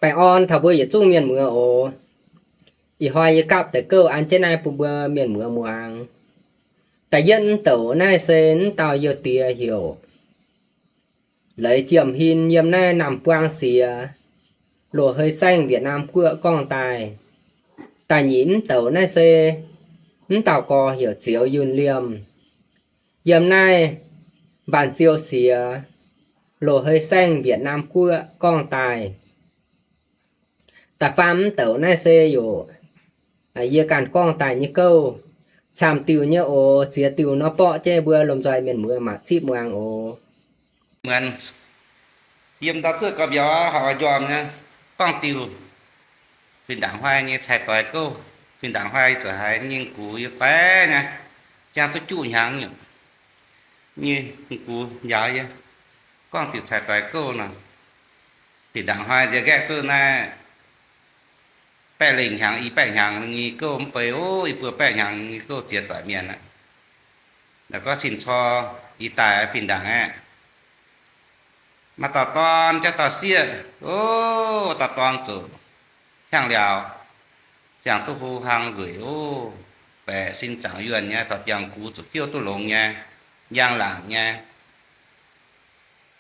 Baengh orn taux mbuo yietc zungv mienh muoz oc. Ih hnoi yie gapv deix gouv an jienv naaiv bun mbuo mienh muoz muangx. Da'yietv mv douc naaiv se mv dauh youh diex heuc Leiz Jiem Hin, yiem naaiv Naamh Buang Siex, loz-hei saengv Việt Nam guoqv gorngv daaih. Da'nyeic mv douc naaiv se mv dauh gorx heuc Zioux Yunh Liemh, yiem naaiv Mbaanh Ziou Siex, loz-hei saengv Việt Nam guoqv gorngv daaih. Da'faam mv douc naaiv se yaac yie ganh gorngv daaih nyei gouv, camv diuh nyei oc. Ziex diuh nor borqv jienv mbuo lomh nzoih mienh muoz mangc zipv muangx oc. Muonz yiem ndau zuoqv gau mbiauz aqv, horpc njormh nyei, gorngv diuh fih ndaangc hnoi nyei cai-doix gouv. Fih ndaangc hnoi zuqc haiz nyei gux yie faix nyei, jangx duqv juqv hnyangx nyungc nyei gux njaaux yie gorngv diuh cai-doix gouv nor. Fih ndaangc hnoi nziex nqaeqv duqv naaiv baeqv lengh hnyangx, i baeqv hnyangx nyei gouv mv bei oc, i buo baeqv hnyangx nyei gouv ziex doic mienh aqv. Naaiv gorngv cin-cor i daaih fih ndaangc aqv. Maaih dauh dorn jauv dauh sieqv oc. Dauh dorn zuqc hiaangv liaauc, ziangh duqv hlo hlang nzueic oc. Baeqc sin zaangc yuonh nyei, taux biangh gux zuqc fiouv duqv longx nyei, njang laangc nyei.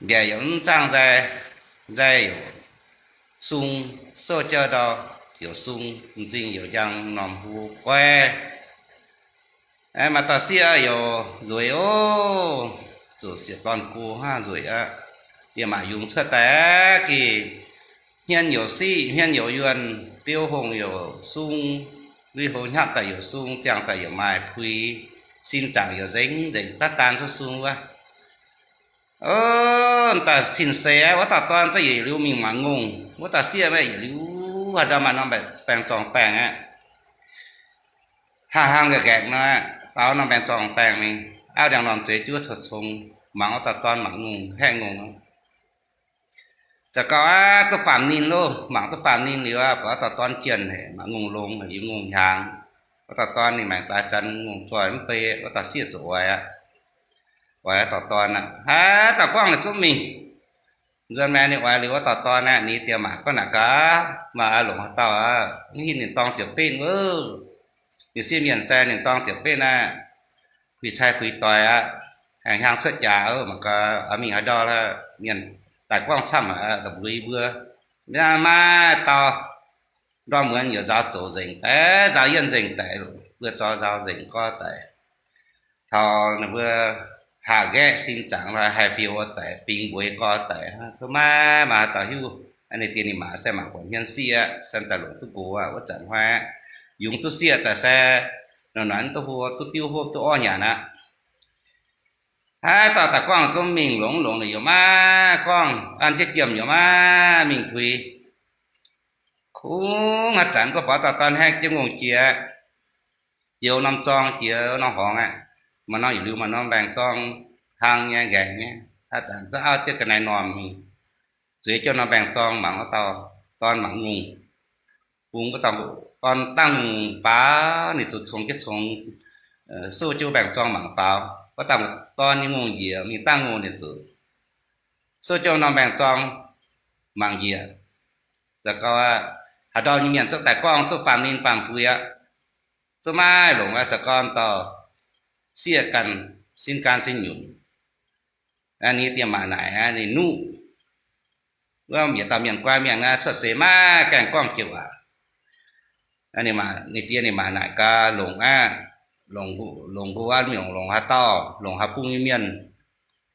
Mbiaec yaac mv zaangh nzai, nzai yaac sung, sou jauv ndau yaac sung, m'zing yaac njang norm hlo guai. Maaih dauh sieqv yaac nzueic oc, zuqc sieqv dorn go hnangv nzueic aqv. Yie maaih yungz cuotv daaih aqv, gih hmien yaac siqv, hmien yaac yuonh, biouv hongh yaac sung, lui-houx hnyapv daaih yaac sung, ziangh daaih yaac maaih puix, sin zaangc yaac nzengc nzengc, daav daan cuotv sung wuov. Daaih cin-seix aqv, wuov dauh dorn za'gengh yietc liuz mingh mangc ngongh, wuov dauh sieqv maiv yietc liuz haaix ndau maaih norm baengh zorng baengh aqv. Hnangv hnangv nqaeqv nqaeqv nor, faaux norm baengh zorng baengh mingh, auv ndiangx-normh zueiz juov cong-cong mangc wuov dauh dorn mangc ngongh, haeqv ngongh. Za'gengh aqv, duqv faam-ninh loh, mangc duqv faam-ninh liuz aqv, buatc wuov dauh dorn jienh haic, mangc ngongh longx haic, yiem ngongh hiaangx. Wuov dauh dorn ninh maengc daaih zanc ngongh zoih mv bei, wuov dauh sieqv zuqc oix aqv. Oix wuov dauh dorn aqv, haaix dauh gorngv ninh zungv mingh. Nzuonx maengx ninh oix liuz wuov dauh dorn aqv, ninh dieh maac gorngv naaic gaax, maaih longc haaix dauh aqv, mv hinc ninh dorng ziepc betv wuov. Ninh sieqv mienh se ninh dorng ziepc betv aqv, puix cai puix doix aqv, aengx hiaang cuotv jaax wuov, mangc gaax mingh haaix ndau, mienh daaih gorngv camv haic, da'mbueix mbuo. Mv maaih dauh ndorm muonz yaac nzaaux zoqc nzengc daaih, nzaaux yienh nzengc daaih, mbuo zorc nzaaux nzengc gorx daic. Taux ninh mbuo haah nqaeqv sin zaangc haih fiou daic, bingx mbueix gorx daic, maiv maaih dauh hiuv. Ninh dieh ninh maac se mangc buatc hmien siqv aqv, se daaih longc duqv nqox aqv. Wuov zanc hnoi yungz duqv sieqv daaih se noic noic duqv hlo, duqv diuv hopv duqv orv nyanc aqv. Haaix dauh daaih gorngv zungv mingh, longx longx liuz yaac maiv gorngv, an jienv jiem yaac maiv mingh tuix. Kungx haaix zanc gorngv buatc dauh dorn haeqv jienv ngongh jiex, jiex norm zorng, jiex norm horngz aqv. Maaih norm yietc liuz maaih norm mbaengx-zorng hlang nyei, nqaengc nyei. Haaix zanc zungv auv jienv ga'naaiv-normh mingh, zueiz jienv norm mbaengx-zorng mangc wuov dauh dorn mangc ngongh. Bungx wuov dauh dorn dangh ngongh faaux, ninh zuqc congx jienv congx, souv jienv mbaengx-zorng mangc faaux. Wuov dauh dorn nyei ngongh njiec mingh dangh ngongh, ninh zuqc souv jienv norm mbaengx-zorng mangc njiec. Za'gengh haaix ndau nyei mienh zungv daaih gorngv duqv faam-ninh faam-fuix aqv. Zungv maiv longc aqv. Za'gengh dauh sieqv ganh sin ganh sin nyunc. Ninh dieh maac naaic ninh nuqv. Wuov yietc dauh mienh guai mienh cuotv seix maiv gaengh gorngv jiex waac. Ninh dieh ninh maac naaic gaax, longc aqv, longc hlo aqv, longc longc haaix dauh, longc haaix bung nyei mienh.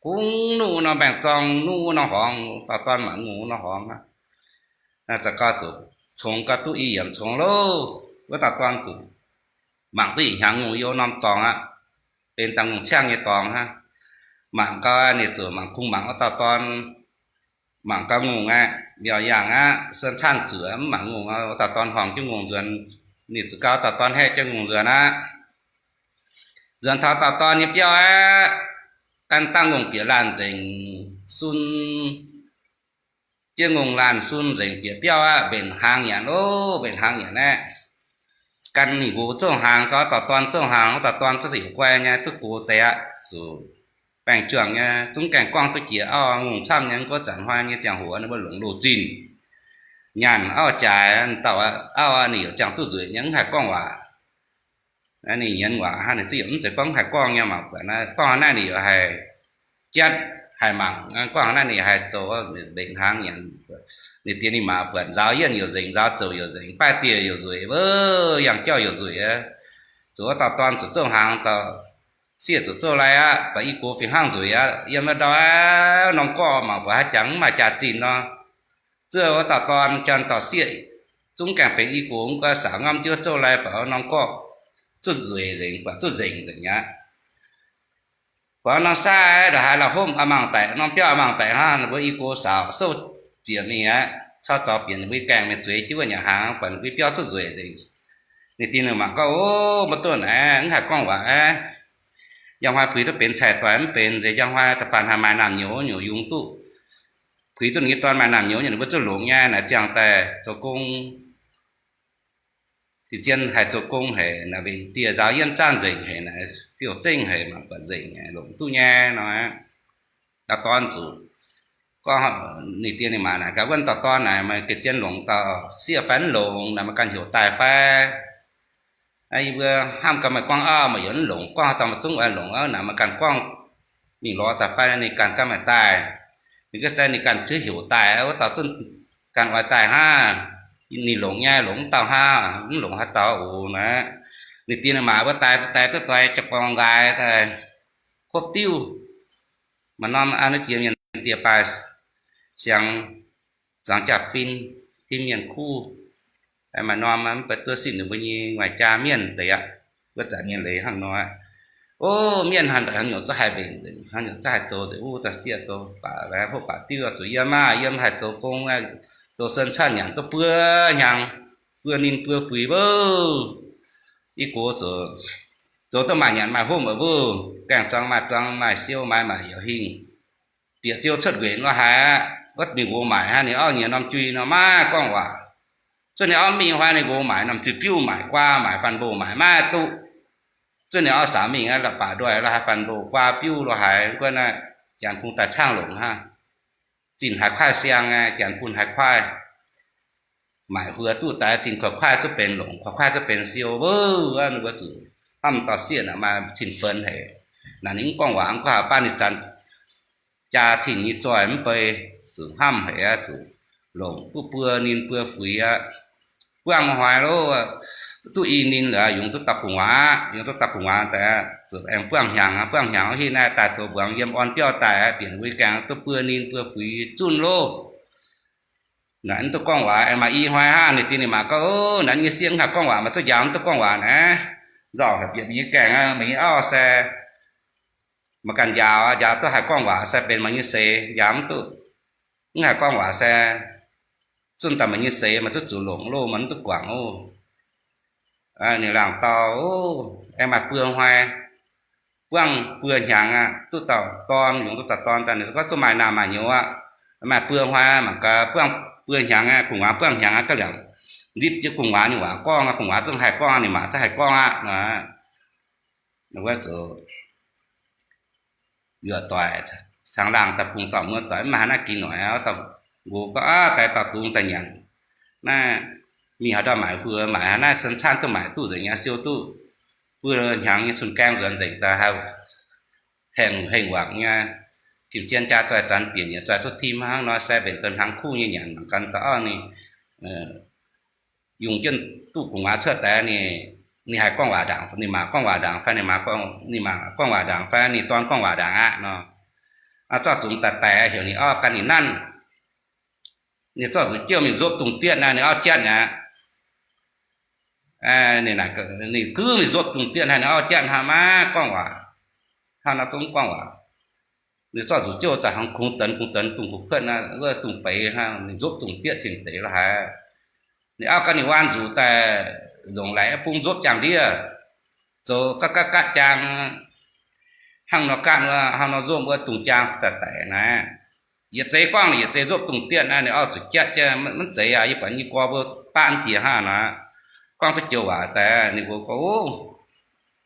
Kungx nuqv wuov norm mbaengx-zorng, nuqv wuov norm horngz, dauh dorn mangc ngongh wuov norm horngz aqv. Za'gengh zuqc congx gau duqv i yiemc congx loh. Wuov dauh dorn zuqc mangc duqv yietc hnyangx ngongh yiem norm dorngx aqv. Benx dangh ngongh ciangv nyei dorngx hnangv. Mangc gau ninh zuqc mangc kungx mangc wuov dauh dorn, mangc gau ngongh aqv, mbiauz yangh aqv, sen caanv zuqc mv mangc ngongh aqv. Wuov dauh dorn horngh jienv ngongh nzuonx, ninh zuqc gau dauh dorn haeqv jienv ngongh nzuonx aqv. Nzuonx taux dauh dorn nyei biauv aqv, gan dangh ngongh bieqc laanh nzengc sun, jienv ngongh laanh sun nzengc bieqc biauv aqv, mbenc hnaangx nyanc loh, mbenc hnaangx nyanc aqv. Gan ninh nqox zouv hnaangx gau, dauh dorn zouv hnaangx, wuov dauh dorn zungv zuqc heuc guai nyei, zungv gox deix aqv, zuqc baengh juangc nyei, zungv gaengh gorngv duqv jiex auv, ngongh camv nyei, gorngv zanc hnoi nyei ziangh hoc ninh mbuo longc loz-zinh. nyaanh auv jaaix, dauh auv ninh yaac ziangh duqv nzueic nyei, mv haih gorngv waac. Ninh nyienz waac hnangv, ninh zungv yaac mv zeiz gorngv mv haih gorngv nyei, mangc buatc naaiv gorngv naaiv ninh yaac haih jatv haih mangc, gorngv naaiv ninh haih zoux, mbenc hnaangx nyanc. Ninh diex ninh maa buatc nzaaux yienh youc nzengc, nzaaux zouc youc nzengc, baaih dieh youc nzueic, yangh jauv youc nzueic, zuqc wuov dauh dorn zuqc zouv hnaangx, dauh sieqv zuqc zouv lai aqv. Baac i gox fih hnangv nzueic aqv, yiem wuov ndau norm gorqv mangc buatc haaix jangx mv maaih jaax-zinh nor. Zuov wuov dauh dorn, janx dauh sieqv, zungv gaengh benx i gox, mv gunv saauc ngamv jienv zouv lai, baac norm gorqv zuqc nzueic nzengc, baac zuqc nzengc nzengc aqv. Baac norm sai ndongc haaix la'hopv a'mangc daic, norm biauv a'mangc daic hnangv, ninh mbuo i gox saauc souv bieqc mingh aqv, cau zaux bieqc ninh mbuo gaengh mingh zueiz jienv wuov nyanc hnaangx, buatc ninh mbuo biauv zuqc nzueic nzengc. Ninh diex ninh mangc gorngv, O, mbuo duqv naaiv mv haih gorngv waac aqv. Njang hnoi puix duqv benx cai-doic mv benx nzengc, njang hnoi da'faanh haih maaih naamh nyouz nyungc yungz duqv, puix duqv ninh nyei dorn maaih naamh nyouz nyungc, ninh mbuo zuqc longc nyei. Naaic ziangh daaih zoux gong, da'zien haih zoux gong haic, naaic mbenc dieh nzaaux yienh zaanv nzengc haic, naaic fiuv-zengv haic, mangc buatc nzengc, longc duqv nyei nor. Dauh dorn zuqc gorngv, ninh diex ninh maa naaic gaax, Wuov dauh dorn naaic, meih gengh zien longc dauh sieqv fai mv longc? Naaic meih ganh heuc daaih fai? Yie mbuo hnamv gaax meih gorngv auv, meih yaac mv longc. Gorngv haaix dauh meih zungv oix longc, naaic meih ganh gorngv mingh lorz daaih fai? Ninh ganh gaav meih daaih. Ninh gorngv se ninh ganh zungv heuc daaih, wuov dauh zungv ganh oix daaih hnangv. Ninh longc nyei, longc mv dauh hnangv, mv longc haaix dauh oc naaic. Ninh diex ninh maa mbuo daaih, daaih duqv doix jaa-gorngv nqaaix daaih hopv diuv. Maaih norm aa naaiv jiex mienh dieh baaih siangx, zuangx jaa-fin, tim mienh kuv. Maaih norm mv baac duqv sin ninh mbuo nyei nguaaic jaa mienh deix aqv. Wuov zanc nyei leiz hnangv nor aqv. O, mienh hnangv nyungc zungv haih mbenc nzengc, hnangv nyungc zungv haih zoux nzengc. Wuov dauh sieqv zoux baac hopv baac diuv zuqc yiem maah, yiem haih zoux gong, zoux sen caanh nyanc duqv buo hnyangx, buo ninh buo fuix mbuo. I gox zoux, zoux duqv maaih nyanc maaih hopv mbuo, gaengh zuangx maaih zuangx, maaih siou maaiz maaic yaac hingh. Bieqc ziou cuotv nquenc lo haaix aqv, wuov mingh nqox maaic hnangv, ninh auv nyiex norm jui nor maiv gorngv waac. Cuotv ninh auv mingh hnoi ninh nqox maaic, norm ziqc biuv maaic, guaa maaic, faan mboh maaic maiv duqv. Cuotv ninh auv saax mingh aqv, la'baac ndoih lo haaix, faan mboh, guaa biuv lo haaix, guov naaiv janx kungx daaih caangv longc hnangv. Zinh haiz kuaaiv siang aqv, janx bun haiz kuaaiv. Maaic huox duqv daaih zinh koiv kuaaiv duqv benx longc, koiv kuaaiv duqv benx siou. Wuov ninh mbuo zuqc hnamv dauh sieqv naaic maaih cin-fenx haic. Naaic ninh mv gorngv waac, mv gorngv waac baav ninh zanc jaa tin nyei zoih mv bei, zuqc hnamv haic aqv, zuqc longc duqv buo ninh buo fuix aqv. Buangh hnoi lo, duqv i ninh lorqc, yungz duqv dauh gu'nguaaz, yungz duqv dauh gu'nguaaz daaih, zuqc aengx buangh hnyangx, buangh hnyangx hinh naaiv daaih zoux mbuangz yiem orn biauv daaih, bieqc wuic gaengh duqv buo ninh buo fuix zunh loh. Naaic mv duqv gorngv waac, aengx maaih i hnoi hnangv, ninh diex ninh maa gorngv, O, naaiv nyei sieqv mv haih gorngv waac, meih zuqc njaaux mv duqv gorngv waac naaiv. Nzauh haic, bieqc mbuo nyei gaengh, meih nyei auv se maiv ganh njaaux, njaaux duqv haih gorngv waac se benx meih nyei seix, njaaux mv duqv, mv haih gorngv waac se zunh daaih meih nyei seix, meih zuqc zuqc longc loh, meih mv duqv guangc oc. Ninh laangh dau, O, aengx maaih buo hnoi, buangh buo hnyangx aqv, duqv dauh dorn, yungz duqv dauh dorn daaih, ninh gorngv zuqc maaih naamh maaih nyouz aqv. Maaih buo hnoi mangc gaax, buangh buo hnyangx aqv, gu'nguaaz buangh hnyangx aqv, ga'liangc nzipc jienv gu'nguaaz nyei waac gorngv aqv, gu'nguaaz zungv haih gorngv aqv, ninh maa zungv haih gorngv aqv. Wuov zoux yuoqc doic, caangh laangh daaih bungx dauh muoz doic, mv maaih haaix naaiv ginx noic aqv. Dauh nqox gorngv, Aav, daaih dauh dungz daaih nyanc. Naaiv mingh haaix ndau maaic huox, maaic haaix naaiv sen caanv zungv maaic duqv nzengc aqv, siou duqv buo hnyangx nyei cun-gaeng nzuonx nzengc daaih, haih hengh hengh wangc nyei. Gimh zien jaa zoih zanx bieqc nyiec zoih cuotv tim hnangv nor, se mbenc deix hnaangx kuv nyei nyanc mangc gaax dauh auv ninh yungz jienv duqv gu'nguaaz cuotv daaih, ninh haih gorngv waac ndaangc, ninh maa gorngv waac ndaangc fai, ninh maa, ninh maa gorngv waac ndaangc fai, ninh dorn gorngv waac ndaangc aqv nor. Zorqv dungz daaih daic, heuc ninh auv gan ninh nanv. Ninh zorqv nzuqc jiouv mingh nzopv dungz dietv naaiv, ninh auv jatv aqv. Ninh, ninh gux mingh nzopv dungz dietv naaiv, ninh auv jatv hnangv, maiv gorngv waac. Hnangv naaiv zungv mv gorngv waac. Ninh zorqv nzuqc jiouv daaih hnangv kungx denx kungx denx dungz kuv kuotv naaiv, wuov dungz beix hnangv, ninh nzopv dungz dietv cingx deix lo haaix. Ninh auv gan ninh waan nzuqc daaih, longc laaic bung nzopv jaang-ndiev, zoux gatv gatv gatv jaang, hnangv nor gatv, hnangv nor nzopv wuov dungz jaang daaih daic naaiv. Yietc zeiz gorngv, yietc zeiz nzopv dungz dietv naaiv, ninh auv zuqc jatv jienv, Mv zeiz aac, yie buatc nyei gorx mbuo baav jiex hnangv naaic. Gorngv duqv joux waac daaih, ninh mbuo gorngv, O,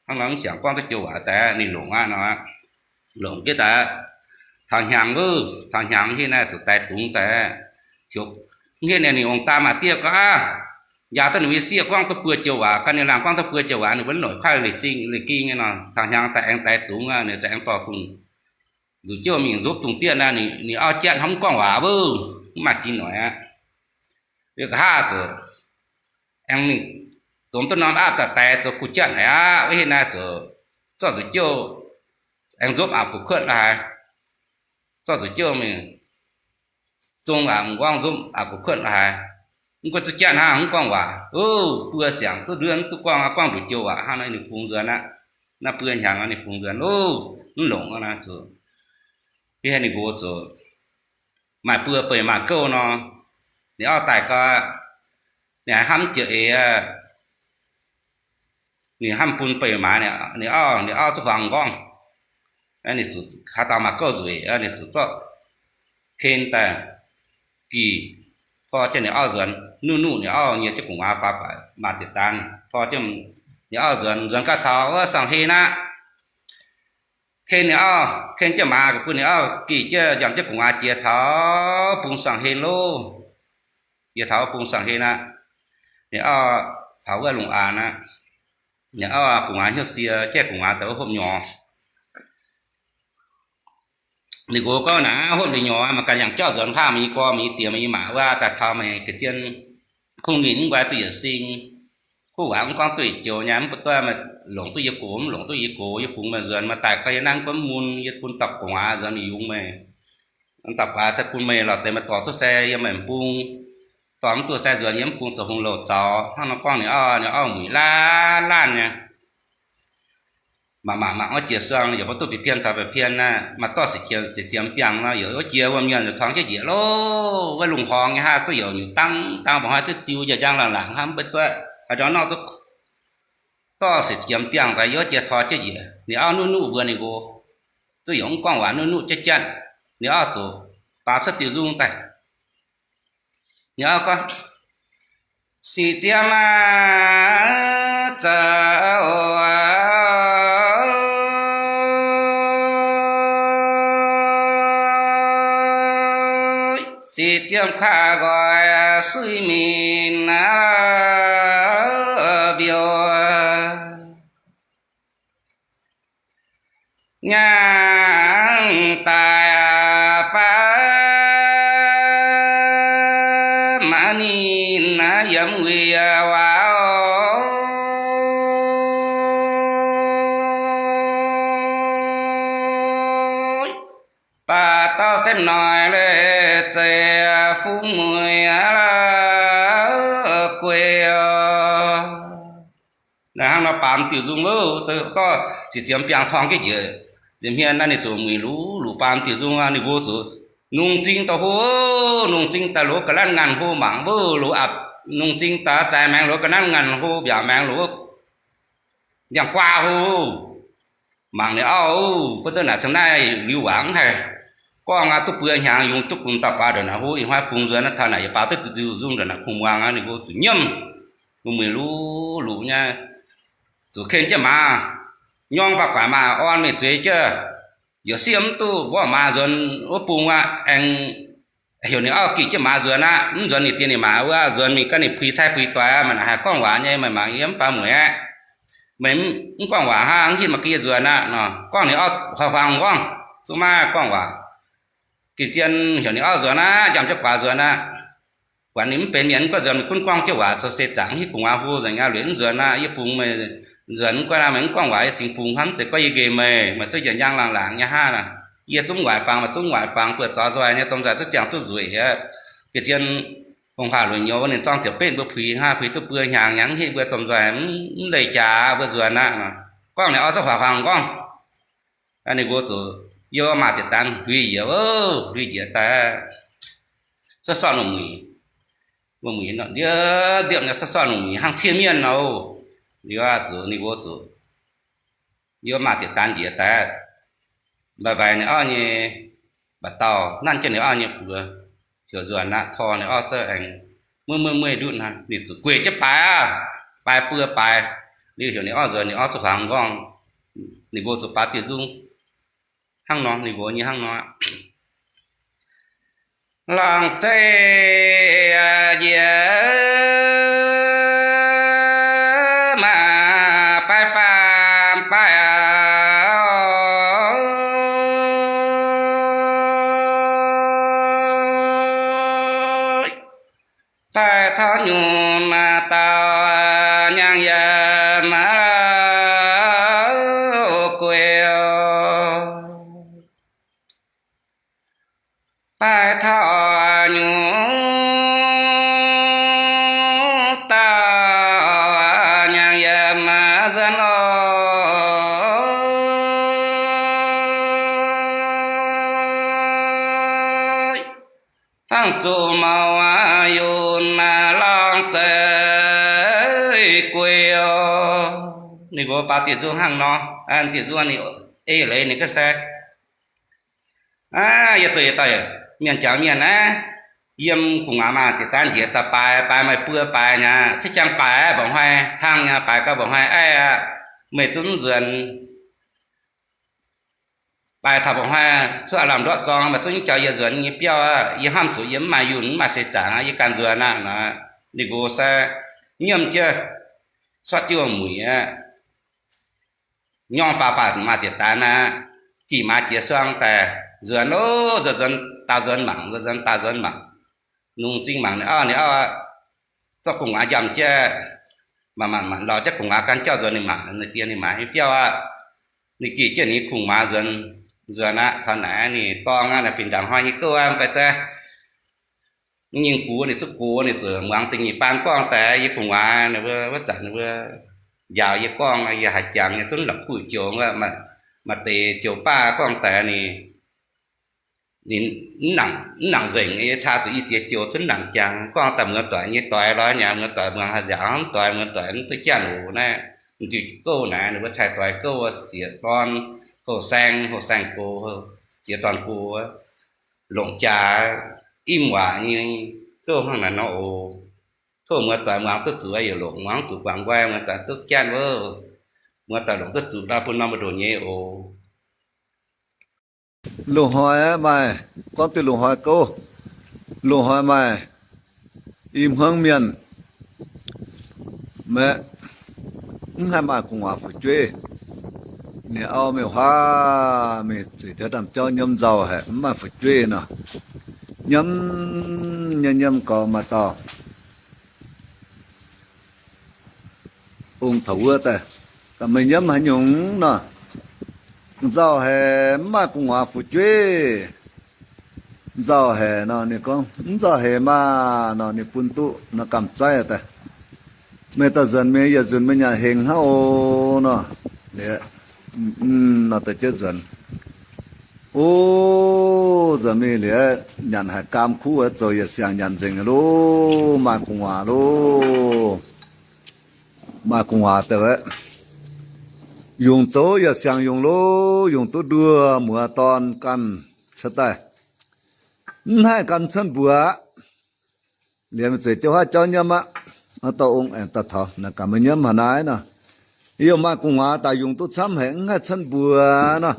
hnangv nor mv siangx gorngv duqv joux waac daaih, ninh longc aqv nor. Longc jienv daaih, taux hnyangx wuov, taux hnyangx hinh naaiv zuqc daaih dungz daaih, heuc, Mv hietv ninh ong-daa maa-diev gorngv aqv, njaaux duqv ninh mbuo sieqv gorngv duqv buo joux waac, gan ninh laangh gorngv duqv buo joux waac, ninh mbuo noic kuaaiv leiz zingh leiz ging nyei nor, taux hnyangx daaih aengx daix dungz, ninh za'gengh dorh bun nzuqc jouv mingh nzopv dungz diev naaiv, ninh auv janx hnamv mv gorngv waac wuov, mv maaih ging noic aqv. Liuz nqa'haav zoux aengx mingh zomx duqv norm aapv daaih daix zoux kuv janx haic aqv. Wuov hietv naaiv zoux zorqv nzuqc jouv aengx nzopv aqc gu'kuotv la'haaix, zorqv nzuqc jouv mingh zong aqc m'nqorngv nzopv aqc gu'kuotv la'haaix. Mv gunv zuqc janx hnangv mv gorngv waac, buo siangx zuqc nduov mv duqv gorngv, gorngv nduqc joux waac hnangv naaiv ninh fungx nzuonx aqv. Naaiv buo hnyangx ninh fungx nzuonx, mv longc aqv naaiv zoux. Yie haiz ninh nqox zoux maaih buo beic maaih gouv nor, ninh auv daaih gau, ninh haiz hnamv jiex eix, ninh hnamv bun beic maaz, ninh auv, ninh auv zuqc huaang nqorngv. Ninh zuqc haaix dauh maaih gouv nzueic, ninh zuqc zorqv ken daaih gih, tor jienv ninh auv nzuonx. Nuqv nuqv ninh auv nyei jienv gu'nguaaz faaux, faaux maaih deix daan, tor jienv ninh auv nzuonx. Nzuonx gau taux wuov sang-heh naaiv, ken ninh auv, ken jienv maaz bun ninh auv gih jienv, njamv jienv gu'nguaaz jiex taux bung sang-heh loh. Jiex taux bung sang-heh naaiv, ninh auv taux wuov lungh aanx aqv. Ninh auv gu'nguaaz hnyouv sie, jaiv gu'nguaaz daaih wuov hopv nyorx. Ninh nqox gorngv naaiv, hopv ninh nyorx maaih ganh yangh jauv nzuonx, haav meih nyei gorx, meih nyei diex, meih nyei maa wuov, daaih taux meih ga'zien kungx ninh mv nqoi duqv yietc sing, kuv waac mv gorngv duqv yietc joux nyei, mv baac duqv meih longc duqv yie gox, mv longc duqv yie gox, yie fungx meih nzuonx, meih daaih gau yie naaiv mv gunv mun, yie bun dauh gu'nguaaz nzuonx mingh yungz meih. Dauh gu'nguaaz se bun meih lorz deix, meih dorh duqv se yiem meih m'bung, dorh mv duqv se nzuonx yie m'bung zoux hungh louh zaux. Hnangv nor gorngv ninh auv, ninh auv muic laanh laanh nyei. Mangc mangc mangc wuov jiex suang, yaac mv duqv bieqc pien taux bieqc pien naaiv, maaih dorh sic ziemx biangh nor, yaac wuov jiex wuom-mienh yaac torngx jienv njiec loh. Wuov lungh horngx nyei hnangv, duqv yaac nyutc dangv dangv, mba'hnoi ziouc ziux njiec njang laangc laangc hnangv, mv baac duqv haaix ndorf nor duqv dorh sic ziemx biangh daaih, yaac wuov jiex torngx jienv njiec. Ninh auv nuqv nuqv mbuox ninh nqox, duqv yaac mv gorngv waac, nuqv nuqv janv janv. Ninh auv zuqc baaux cuotv diuh nzung daaih. Ninh auv gorngv, sic ziemx aac, zoux, sic ziemx kaav nqoi, suiv minc aac, mbiouh nyangv daaih fai, maiv ninh yiem wuic waac. Baac dauh se noic leiz zeiz fungx mueiz guei oc. Naaiv hnangv nor baamz diuh nzung, dorh sic ziemx biangh torngx jienv njiec. Nzemh hmien naaiv ninh zuqc muic luqc luqc baamz diuh nzung, ninh mbuo zuqc nungh zing daaih hlo, nungh zing daaih loz ga'naanv nganh hlo mangc mbuo loz apc, nungh zing daaih zaaix maengx loz ga'naanv nganh hlo, mbiaauc maengx loz ndiangx-guaa hlo. Mangc ninh auv, mbuo duqv naaic cingx naaiv liuz waac mv haih gorngv aqv. Duqv buo hnyangx yungz duqv bungx dauh guaax ndongc naaic hlo, ih hnoi bungx nzuonx naaiv taux naaic yaac baaux duqv diuh nzung ndongc naaic kungx muangx aqv. Ninh mbuo zuqc nyiemv, muic luqc luqc nyei, zuqc ken jienv maaz, nyorng faaux guaax maaz orn mingh zueiz jienv, yaac siev mv duqv, mborqv maaz nzuonx wuov bung aqv. Aengx heuc ninh auv gih jienv maaz nzuonx aqv. Mv nzuonx ninh diex ninh maa wuov, nzuonx mingh gan ninh puix cai puix doix aqv. Maaih naaic haih gorngv waac nyei, meih mangc yie mv baac mueic aqv. Meih mv gorngv waac hnangv, mv hitv maaih ga'yie nzuonx aqv nor. Gorngv ninh auv huaax huaang nqorngv, zungv maiv gorngv waac. Geh zien heuc ninh auv nzuonx aqv, njamv jienv guaax nzuonx aqv. Buatc ninh mv benx mienh mv guaix nzuonx, meih gunv gorngv jienv waac zoux seix zaangc, mv hitv gu'nguaaz hlo nzengc aqv. Lueic mv nzuonx aqv, yie fungx meih nzuonx, mv guaix meih mv gorngv waac, yie singx fungx hnamv, zeiz gorngv yie nqemh meih, meih zungv yietc njang laangc laangc nyei hnangv. Yie zungv waaic fangx, meih zungv waaic fangx, buoz-zaux nzoih nyei, domh nzoih duqv ziangh duqv nzueic aqv. Geh zien ong-haaix lueic nyouz ninh zorng diuc betv mbuo puix hnangv, puix duqv buo hnyangx, hnyangx mv hitv mbuo domh nzoih mv leih jaax mbuo nzuonx aqv. Gorngv ninh auv zungv huaax huaang nqorngv. Ninh mbuo zuqc yiem maaz-dieqc daan hlui njiec, hlui njiec daaih, cuotv sortv lungh muic, lungh muic ndiev ndiepv nyei, cuotv sortv lungh muic hnangv ciev mienh nor. Liuz zuqc ninh mbuo zuqc yiem maaz-dieqc daan njiec daaih, mbaiv-mbaiv ninh auv nyei mba'dauh, nanv jienv ninh auv nyei buoz, heuc nzuonx aqv, tor ninh auv zungv aengx mueiv mueiv mueiv ndutv hnangv. Ninh zuqc gueic jienv baaix aqv, baaix buo baaix. Liuz heuc ninh auv nzuonx, ninh auv zungv huaang nqorngv. Ninh mbuo zuqc baaux diuh nzung hnangv nor, ninh mbuo nyei hnangv nor. Laangz zeiv Daaih taux nyungc dauh nyaanh yiem maiv lauh guei. Daaih taux nyungc dauh nyaanh yiem maiv nzuonx oc. Hnangv zuqc maux yunh laangz zeiv guei oc. Ninh mbuo baaux diuc nzung hnangv nor, diuc nzung ninh ei leiz ninh ga'sie. Aa, yie zuqc yietc dauh mienh jangx mienh naaiv, yiem gu'nguaaz maaih diqc daanv njiec daaih baaix, baaix maaih buo baaix nyei, ceix jangx baaix mba'hnoi hnangv nyei, baaix gau mba'hnoi aiv aqv, meih zungv nzuonx. Baaix taux mba'hnoi cuotv aav lamh ndortv zorng, meih zungv jauv yie nzuonx nyei biauv aqv. Yie hnamv zuqc yie mv maaih yunh, mv maaih seix zaangc aqv, yie ganh nzuonx aqv. Naaiv ninh nqox se nyiemv jienv cuotv jienv muic aqv. Nyorng faaux faaux maaih diqc daanv aqv. Gih maaz jiex suang daaih nzuonx, o, nzuonx nzuonx daaux nzuonx mangc, nzuonx nzuonx daaux nzuonx mangc. Nungx zingh mangc ninh auv, ninh auv zorqv gu'nguaaz njamv jienv, manc manc manc lorz jienv gu'nguaaz gan jauv nzuonx ninh mangc, ninh diex ninh maaiz nyei biauv aqv. Ninh gih jienv ninh kungx-maaz nzuonx, nzuonx aqv. Taux naaic ninh dorng aqv, naaic fih ndaangc hnoi nyei gouv aqv, mv baac daaih nyingh gux ninh zungv gox, ninh zuqc muangx dingh nyeic baan gorngv daaih yie gu'nguaaz, ninh mbuo wuov zanc ninh mbuo njaaux yie gorngv, yie haiz jangx nyei zungv la'kuqv joux, maaih deix joux baav gorngv daaih ninh, ninh mv nangc nzengc, yie caa zuqc i ziex joux zungv nangc jangx. Gorngv daaih muoz-doic nyei doix lorz nyei, muoz-doic muangx haaix nziaauc mv doix, muoz-doic mv duqv janx oc. Naaiv m'nziu gouv naaic, ninh mbuo cai doix gouv, siex dorn, houh saeng, houh saeng gox, siex dorn gox, longc jaax imv waac nyei gouv hnangv naaic nor oc. Tov muoz-doic muangx duqv zuqc yaac longc, muangx zuqc guangc nqoi, muoz-doic duqv janx wuov, muoz-doic longc duqv zuqc ndau bun norm mbu'ndongx nyei oc. Loz-hnoi maaih, gorngv duqv loz-hnoi gouv. Loz-hnoi maaih i hmuangv mienh, maeqv, mv haih maaih gu'nguaaz fu'jueiv. Ninh auv mingh huaav mingh zueiz jauv ndaamv-jauv nyiemv nzauh haic, mv maaih fu'jueiv nor. Nyiemv, nyiemv, nyiemv gaux maaih dauh ong taux wuov daaih, Meih nyiemv haaix nyungc nor? Nzauh haic, mv maaih gu'nguaaz fu'jueiv. Nzauh haic nor, ninh gorngv, Mv nzauh haic maah! Nor ninh bun duqv nor gamh zaiv daaih, Meih daaih nzuonx mingh, yietc nzunc meih nyanc hengx hnangv oc. Nor, liuz, nor daaih jienv nzuonx. O, nzuonx mingh liuz, nyanc haic gaam kuv, zoux yietc siang nyanc nzengc loh, maaih gu'nguaaz loh. Maaih gu'nguaaz daaih, yungz zoux yietc siang yungz loh, yungz duqv nduoh muoz dorn ganh cuotv daaih, mv haih gan cuotv mbuox aqv. Liemh zueiz jiouv haav jauv nyiemv aqv. Dauh ong aengx daaih taux, Naaic gaax meih nyiemv haaix naaiv nor? Yie maaih gu'nguaaz daaih yungz duqv camv haic, mv haih cuotv mbuox nor.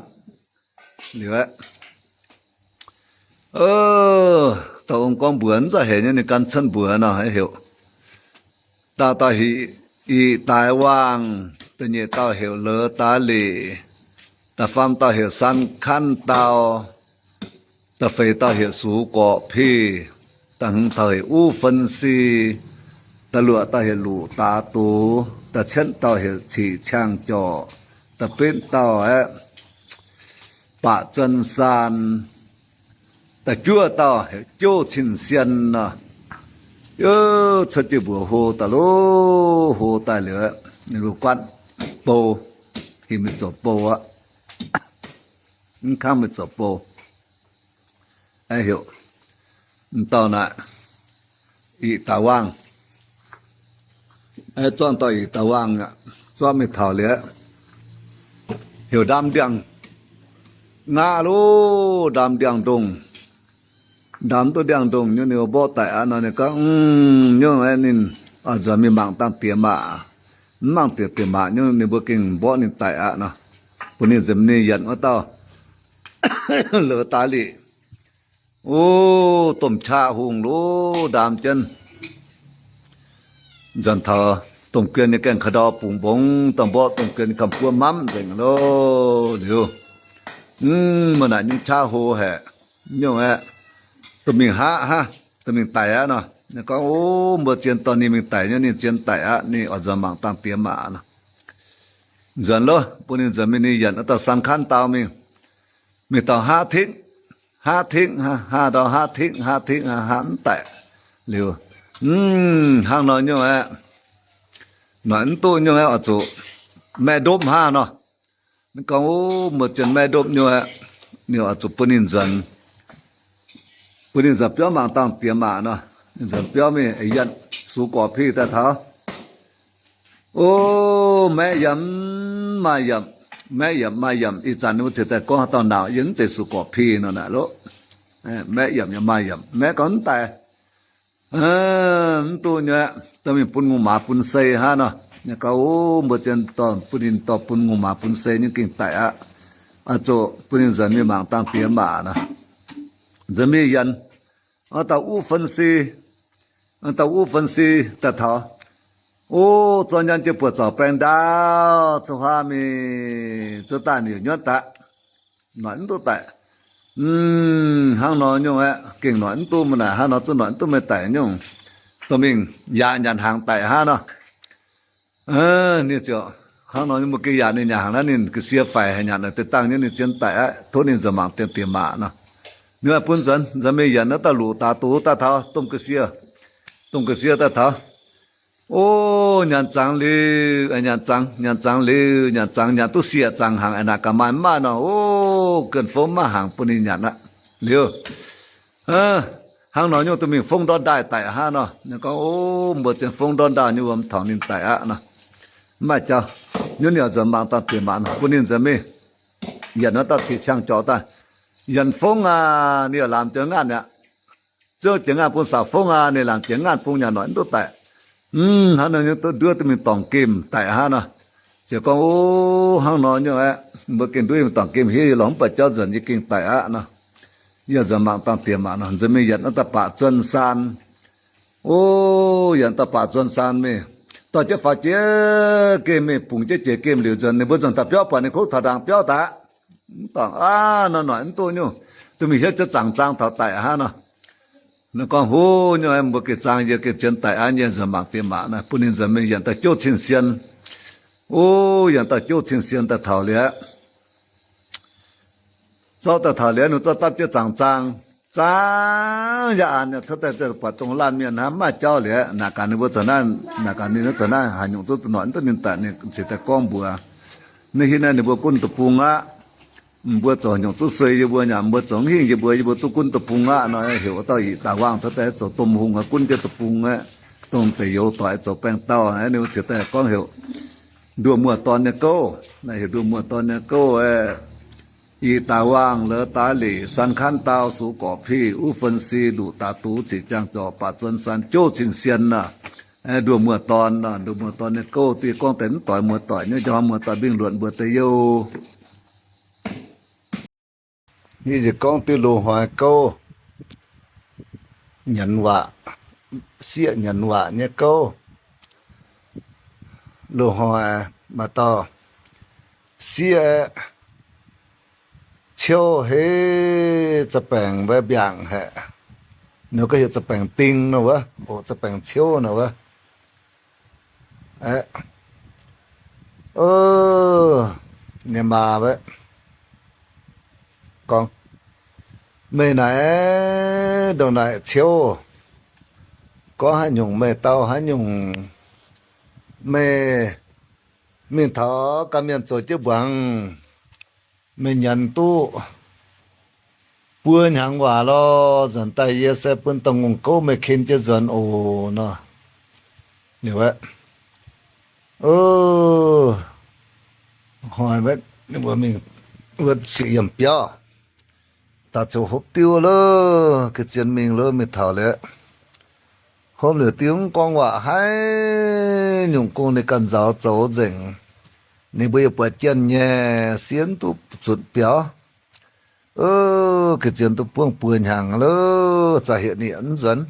Liuz, dauh ong gorngv mbuox mv nzauh haic nyei, ninh gan cuotv mbuox nor heuc. Dauh dauh heuc Iqc Daaix Waangh, da'nyeic dauh heuc Lez Daaix Lic, da'faam dauh heuc San Kanv Dau, da'feix dauh heuc Sux Gorqc Pih, da'hmz dauh heuc Uv Fen Si, da'luoqc dauh heuc Luqc Daaix Dux, da'cietv dauh heuc Ciqc Ciang Jorc, da'betv dauh aeqv, Baac Zuon Saan, da'juov dauh heuc Jouv Cin Sien nor. Yov, cuotv jienv mbuox hlo daaih loh, hlo daaih liuz, ninh mbuo guaatv bou, heuc mingh zoux bou aqv. Mv kangv mingh zoux bou. Aeqv, heuc m'dauh naaic, Iqc Daaix Waangh. Aeqv, zorqv dauh Iqc Daaix Waangh aqv, zorqv mingh taux liuz, heuc ndaam ndiangx-ngaqv loh, ndaam ndiangx-ndongh. Ndaam duqv ndiangx-ndongh nyungc, ninh mborqv daic aqv nor, ninh gorngv, Mv nyungc aeqv, ninh oix nzuonx mingh mangc dangh diex maac. Mv mangc diex diex maac nyungc, ninh mbuo gengh mborqv ninh daic aqv nor. Bun ninh nzemx ninh yienc wuov dauh Lez Daaix Lic. O, domh qaqv hungh loh, ndaam jienv nzuonx taux domh guen nyei gaengh ka'ndau bungx mbongx, dongh mborqv domh guen nyei kamx-buov mamv nzengc loh. Liuz, mv, mv naaic nyungc qaqv hlo haic. Nyungc aeqv, duqv mingh haqv hnangv, duqv mingh daic aqv nor. Ninh gorngv, O, mbuo zien dorh ninh mingh daic nyei, ninh zien daic aqv, ninh oix nzuonx mangc dangh diex maac nor. Nzuonx loh, bun ninh nzuonx mingh, ninh yienc wuov dauh San Kan Dau mingh. Mingh taux haav tikv, haav tikv, haav ndau haav tikv, haav tikv, haav mv daic liuz, hnangv nor nyungc aeqv, noic mv duqv nyungc aeqv, oix zuqc maeqv ndopv haav nor. Ninh gorngv, O, mbuo zien maeqv ndopv nyungc aeqv, ninh oix zuqc bun ninh nzuonx, bun ninh nzuonx biauv mangc dangh diex maac nor. Ninh nzuonx biauv mingh yienc, sux gorqv-pih daaih taux, O, maeqv yiem, maaih yiem, maeqv yiem, maaih yiem. Ih zanc ninh mbuo ziouc daaih gorngv haaix dauh nauz, yiem mv zeiz sux gorqv-pih nor naaic loh. Maeqv yiem yaac maaih yiem. Maeqv gorngv mv daic, mv duqv nyei, dorh mingh bun ngongh maaz bun sei hnangv nor. Ninh gorngv, O, mbuo zien dorh bun ninh dorh bun ngongh maaz bun sei nyei gengh daic aqv. Oix zuqc bun ninh nzuonx mingh mangc dangh diex maac nor. Nzuonx mingh yienc, wuov dauh Uv Fen Si, wuov dauh Uv Fen Si daaih taux, O, zorqv nyaanh jienv buoz zaux baeng ndaauv, cuotv huaav mingh, cuotv daaih ninh yaac nyuotv daaih. Noic mv duqv daic. Hnangv nor nyungc aeqv, gengh noic mv duqv, mv naaic hnangv nor zungv noic mv duqv meih daic nyungc. Dorh mingh yaac nyanc hnaangx daic hnangv nor. Ninh ziouc hnangv nor, mbuo gengh yaac ninh nyanc hnaangx naaiv, ninh ga'sie faix haic, nyanc naaic deix dangh nyei, ninh zien daic aqv, tov ninh nzuonx mangc diex maac nor. Ninh bun nzuonx, nzuonx mingh yienc wuov dauh Luqc Daaix Dux daaih taux domh ga'sie, domh ga'sie daaih taux, O, nyanc zangx liuz, nyanc zangx, nyanc zangx liuz, nyanc zangx, nyanc duqv sieqv zangx hnaangx, naaic gaax maaih mv maaih nor, O, guen fongv mv maaih hnaangx bun ninh nyanc aqv. Liuz, hnangv nor nyungc dorh mingh fongv ndortv ndaaih daic hnangv nor. Ninh gorngv, O, mbuo zien fongv ndortv ndaaih nyei wuom tongx ninh daic aqv nor. Mv maaih jauv, nyunv ninh oix nzuonx mangc dangh diex maac nor, bun ninh nzuonx mingh yienc wuov dauh ciex ciangh jorc daaih. Yienc fongv aqv, ninh yaac laamz jiex ngaanh aqv. Ziouv jiex ngaanh bun saux fongv aqv, ninh laamz jiex ngaanh bun nyanc noic mv duqv daic. Hnangv nor nyungc duqv nduov dorh mingh dorngc gemh daic hnangv nor. Ziouc gorngv, O, hnangv nor nyungc aeqv, mbuo gengh nduov mingh dorngc gemh hiev, yie lorz mv buatc jauv nzuonx, yie gengh daic aqv nor. Yie nzuonx mangc dangh diex maac nor, nzuonx mingh yienc wuov dauh Baac Zuon Saan. O, yienc dauh Baac Zuon Saan mingh, dorh jienv faaux jiex gemh mingh, bungx jienv jiex gemh liuz nzuonx, ninh mbuo nzuonx daaih biauv buatc ninh kungx taux ndaangc biauv daaih. Mv dorngc aav nor noic mv duqv nyungc, dorh mingh hietv jienv zaangc zaang taux daic hnangv nor. Ninh gorngv, Hov, nyungc aeqv, mbuo gengh zaang, yie gengh zien daic aqv, yie nzuonx mangc diex maac nor, bun ninh nzuonx mingh yienc dauh jouv cin sien. O, yienc dauh jouv cin sien daaih taux liuz, zorqv daaih taux liuz, ninh zorqv dapv jienv zaangc zaang, zaang yaac an yaac cuotv daaih buatc dongh laanh mienh hnangv, mv maaih jauv liuz, naaic gaax ninh mbuo zoux naaiv, naaic gaax ninh mbuo zoux naaiv haaix nyungc zungv noic mv duqv ninh daaih, ninh ziouc daaih gorngv mbuox, Naaiv hitv naaiv ninh mbuo gunv deic-bung aqv. Mbuo zoux nyungc zuqv suei yie mbuo, yaac mbuo zoux hingh yie mbuo, yie mbuo duqv gunv deic-bung aqv nor. Heuc wuov dauh Yietc Daaih Wangh cuotv daaih zoux domh hungh gunv jienv deic-bung aqv. Dongh deix youz doic zoux baengh dauh, ninh mbuo ziouc daaih gorngv heuc nduoh muoz-dorn nyei gouv. Naaiv heuc nduoh muoz-dorn nyei gouv aeqv, Yietc Daaih Wangh, Lez Daaih Leic, San Kan Dau, Sux Gorqv Pih, Uv Fen Si, Luqc Daaih Dux, Ciex Jaang Jorc, Baac Zuon Saan, Jouv Cin Sien nor. Nduoh muoz-dorn nor, nduoh muoz-dorn nyei gouv, duqv gorngv deix mv doic muoz-doic nyei, njang muoz-doic mingh luonc mbuox deix youh. Yie ziouc gorngv diuh loz-hnoi gouv, nyanc waac, sieqv nyanc waac nyei gouv. Loz-hnoi maaih dauh sieqv aeqv, ciouv hei, za'baengc mbaih mbiaangc haic. Ninh gorngv heuc za'baengc ding nor wuov, oc, za'baengc ciouv nor wuov. Aeqv, o, ninh maa wuov gorngv, Meih naaiv ndongc naaic ciouv, gorngv haaix nyungc meih dau haaix nyungc. Meih mingh taux gan mienh zoux jienv mbuangz, meih nyanc duqv buo hnyangx waac lorh, nzuonx daaih yie se bun dongh ngongh gouv meih ken jienv nzuonx oc nor. Liuz aeqv, o, hnoi wuov, ninh mbuo mingh wuov siec yiemh biauv, daaih ziouc hopv diuv loh, ga'zien mingh loh, mingh taux liuz, hopv liuz diuv mv gorngv waac haaix nyungc gong, ninh ganh nzaaux zoux nzengc. Ninh mbuo yaac buatc jienh nyei, siev duqv zutc biaux. O, ga'zien duqv buangv buo hnyangx loh, za'gengh heuc ninh mv nzuonx.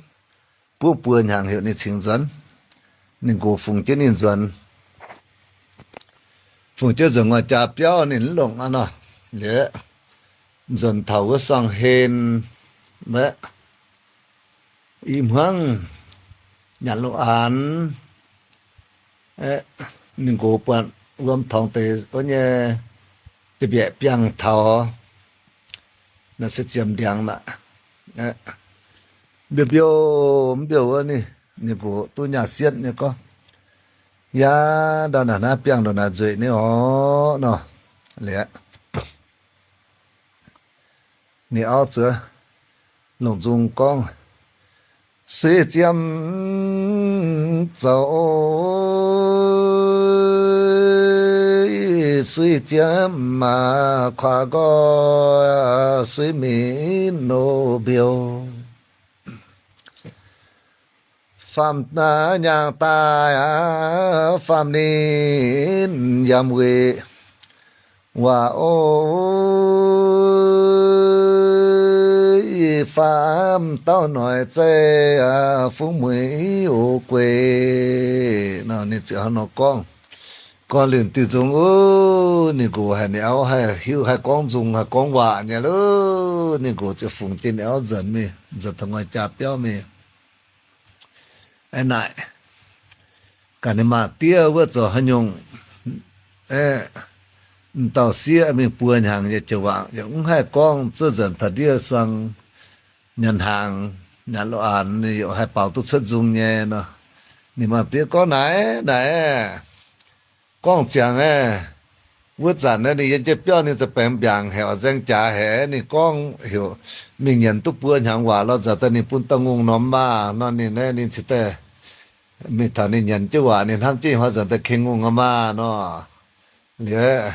Buangv buo hnyangx heuc ninh cingx nzuonx. Ninh nqox fungx jienv ninh nzuonx. Fungx jienv nzuonx nguaih jaa biauv ninh mv longc aqv nor. Liuz, nzuonx taux wuov Suangh Hlen, aeqv, i hmuangv nyanc lungh aanx. Ninh nqox buatc wuom torngx deix wuov nyei da'mbiaeqc biangh taux, naaiv se ziemx ndiangx aqv. Mbiouh mbiouh mv mbiouh wuov, ninh nqox duqv nyaah sietv nyei gorngv, Yaac ndau naaic naaiv biangh ndongc naaic nzueic nyei orqc nor. Liuz ninh auv zuov longc nzung gorngv, Suiv ziepc zoux, suiv ziepc maac kuaax nqoi, suiv mingh nor mbiouh. Faam nyaangh daaih, faam ninh yiem weih waac o, faam dauh noic zeiv fungx mueiz o gueic. Ninh ziouc hnangv nor gorngv. Gorngv liuz diuh nzung, ninh nqox haiz ninh auv haih hiuv haih gorngv nzung haih gorngv waac nyei loh. Ninh nqox ziouc fungx jienv ninh auv nzuonx mingh, nzuonx taux ngoi jaa biauv mingh. Aeqv, naaic gaax ninh maa diev wuov zoux haaix nyungc, m'dauh sieqv mingh buo hnyangx nyei jiex waac yaac mv haih gorngv, zuov nzanc taux ndiev suang nyanc hnaangx, nyanc lungh aanx, ninh yaac haih baaux duqv cuotv nzung nyei nor. Ninh maa diev gorngv, Naaiv, naaiv, gorngv ziangx aeqv, wuov zanc naaiv ninh yiem jienv biauv ninh za'baengx mbiaangc haic, nzaeng jaax haic, ninh gorngv heuc mingh nyanc duqv buo hnyangx waac lorz nzanc daaih ninh bun dauh ngongh norm maah nor. Ninh naaiv ninh cingx daaih mingh taux ninh nyanc jienv waac ninh hnamv jienv ih hnoi nzanc daaih ken ngongh aqv maah nor. Liuz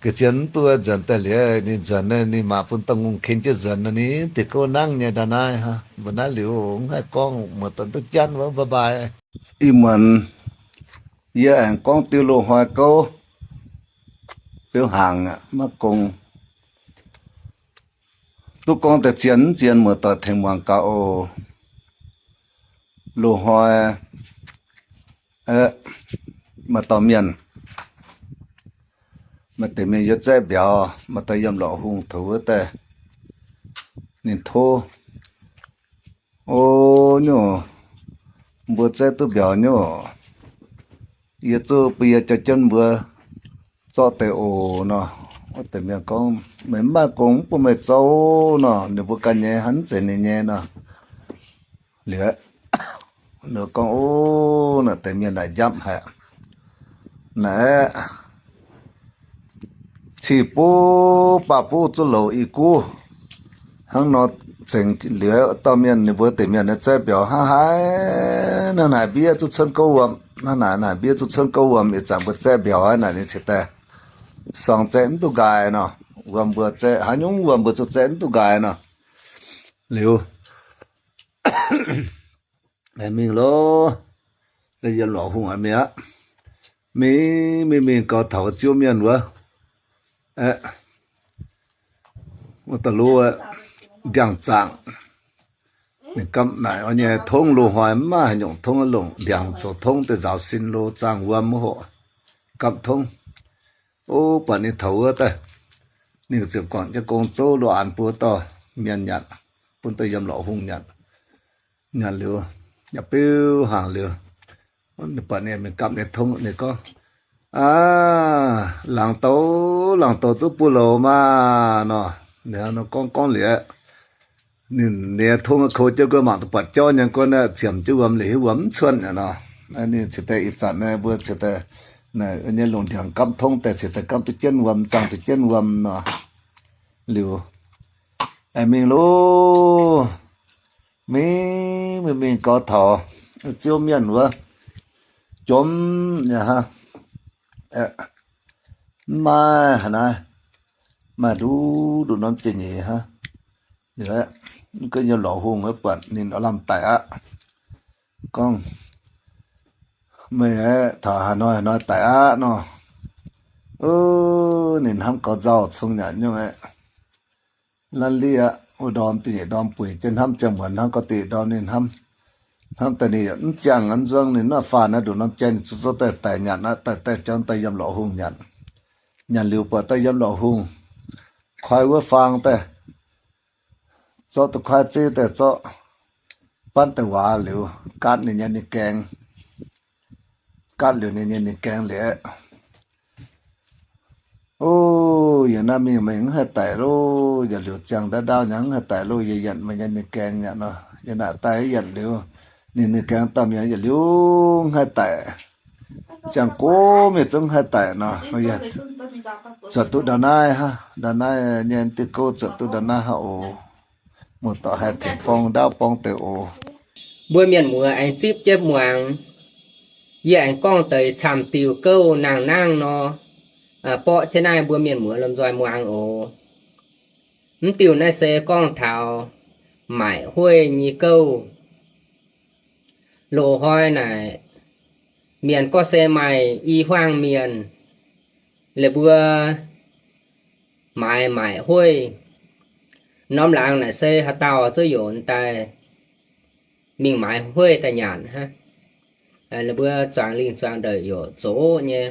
ga'zien mv duqv nzuonx daaih liuz ninh nzuonx, ninh maa bun dauh ngongh ken jienv nzuonx nor, ninh diuh gouv nangv nyei ndau naaiv. Mbuo naaiv liuz mv haih gorngv, muoz-doic duqv janv wuov, bye bye. Ih muonz yie aengx gorngv diuh loz-hnoi gouv, biouv hnaangx maiv gong, duqv gorngv deix zien mv zien, muoz-doic tengx muangx gaax oc. Loz-hnoi maaih dauh mienh, maaih deix mienh yiem zaeqv mbiauz, maaih dauh yiem lorqc hungh taux wuov daaih, ninh tov, O nyungc, mbuo zaeqv duqv mbiauz nyungc, yie zuqc bun yie jauv jienv mbuo zorqv deix oc nor. Wuov deix mienh gorngv, Meih mv maaih gong mv bun meih zouv nor. Ninh mbuo ganh nyei hnangv, mv zeiz ninh nyei nor. Liuz ninh gorngv, O, naaic deix mienh naaic njapv haic. Naaic cih buv baac buv zuqv louz i guv hnangv nor. Zengc liuz dauh mienh, ninh mbuo deix mienh nyei zaeqv mbiauz hnangv haaix, hnangv naaic mbiev zuqc cuotv gouv wuom, hnangv naaic naaic mbiev zuqc cuotv gouv wuom, ih zanc mbuo zaeqv mbiauz hnangv naaic ninh cingx daaih suangx zaeqv mv duqv nqaaix nor. Wuom mbuo zaeqv haaix nyungc wuom mbuo zuqc zaeqv mv duqv nqaaix nor. Liuz mingh loh, yiem lorqc hungh aqv mingh aqv. Mingh mingh mingh gaux taux ziouv mienh wuov, wuov da'luv ndiangx-zaangc. Ninh gamh naaic oix nyei tongv loz-hnoi mv maaih haaix nyungc tongv, longc ndiangx zoux tongv deix nzaaux sin loz zaangh wuom wuov hoc gamh tongv. O, buatc ninh taux wuov daaih, ninh ziouc guangc jienv gong zouv loz-aanx bun dauh mienh nyanc, bun dauh yiem lorqc hungh nyanc. Nyanc liuz, yaac beuv hnaangx liuz, buatc ninh mingh gamh ninh tongv, ninh gorngv, Aav, laangz douz, laangz douz zuqv buv louz maah nor. Ninh gorngv gorngv liuz, ninh nyei tongv kou jienv guov mangc duqv buatc jauv nyei guov naaiv ziemx jienv wuom liuz hiuv wuom mv cuotv nor. Ninh cingx daaih ih zanc naaiv mbuo cingx daaih nyei longc ndiangx gamh tongv daaih cingx daaih gamh duqv jienv wuom, zaangh duqv jienv wuom nor. Liuz aengx mingh loh, mingh mingh mingh gaux taux ziouv mienh wuov, jomc nyei hnangv. Mv maaih haaix naaiv, maaih nduqc nduqc norm jiex nyeic hnangv. Mv gunv yiem lorqc hungh wuov buatc ninh oix lamh daic aqv. Gorngv, Meih aeqv, taux haaix hnoi haaix hnoi daic aqv nor. Ninh hnamv gaux nzauh cong nyanc nyungc aeqv, lanv liev aqv. Wuov ndorm da'nyeic ndorm bueix jienv hnamv ziangh muonz hnangv, gaux da'nyeic ndorm ninh hnamv, hnamv daaih ninh mv ziangh aqv, nzuonx ninh mv faanh aqv, nduqc norm jai ninh zuqc zorqv daaih daic nyanc aqv, daaih daaih jauv daaih yiem lorqc hungh nyanc. Nyanc liuz buatc daaih yiem lorqc hungh, kuaai wuov faang daaih, zorqv da'kuaaiv zeiv daaih zorqv banv daaih waac liuz, gaatv ninh nyei ninh gaeng, gaatv liuz ninh nyei ninh gaeng liuz, o, yie naaiv mingh meih mv haih daic loh, yietc liuz ziangh ndaauv ndaauv nyei mv haih daic loh, yie yietc meih nyei ninh gaeng aqv nor. Yie naaic daaih yietc liuz, ninh ninh gaeng dauh mienh yietc liuz mv haih daic. Ziangh gorngv mienh zungv mv haih daic nor, zuotc duqv ndau naaiv hnangv, ndau naaiv nyei diuh gouv zuotc duqv ndau naaiv hnangv oc. Muoz-doic haih tengx borng ndaauv borng deix oc. Mbuo mienh muoz aengx zipv jienv muangx. Yie aengx gorngv deix camv diuh gouv nangh nangh nor, borqv jienv naaiv mbuo mienh muoz lomh nzoih muangx oc. Mv diuh naaiv se gorngv taux maaic hueiv nyei gouv. Loz-hnoi naaic, mienh gorngv se maaih i huaang mienh, leh mbuo maaiz maaic hueiv. Norm laangz naaic se haaix dauh zuqv yonc daaih mingh maaiz hueiv daaih nyanc hnangv. Leh mbuo zuangx lingh zuangx ndeic yaac zoqc nyei,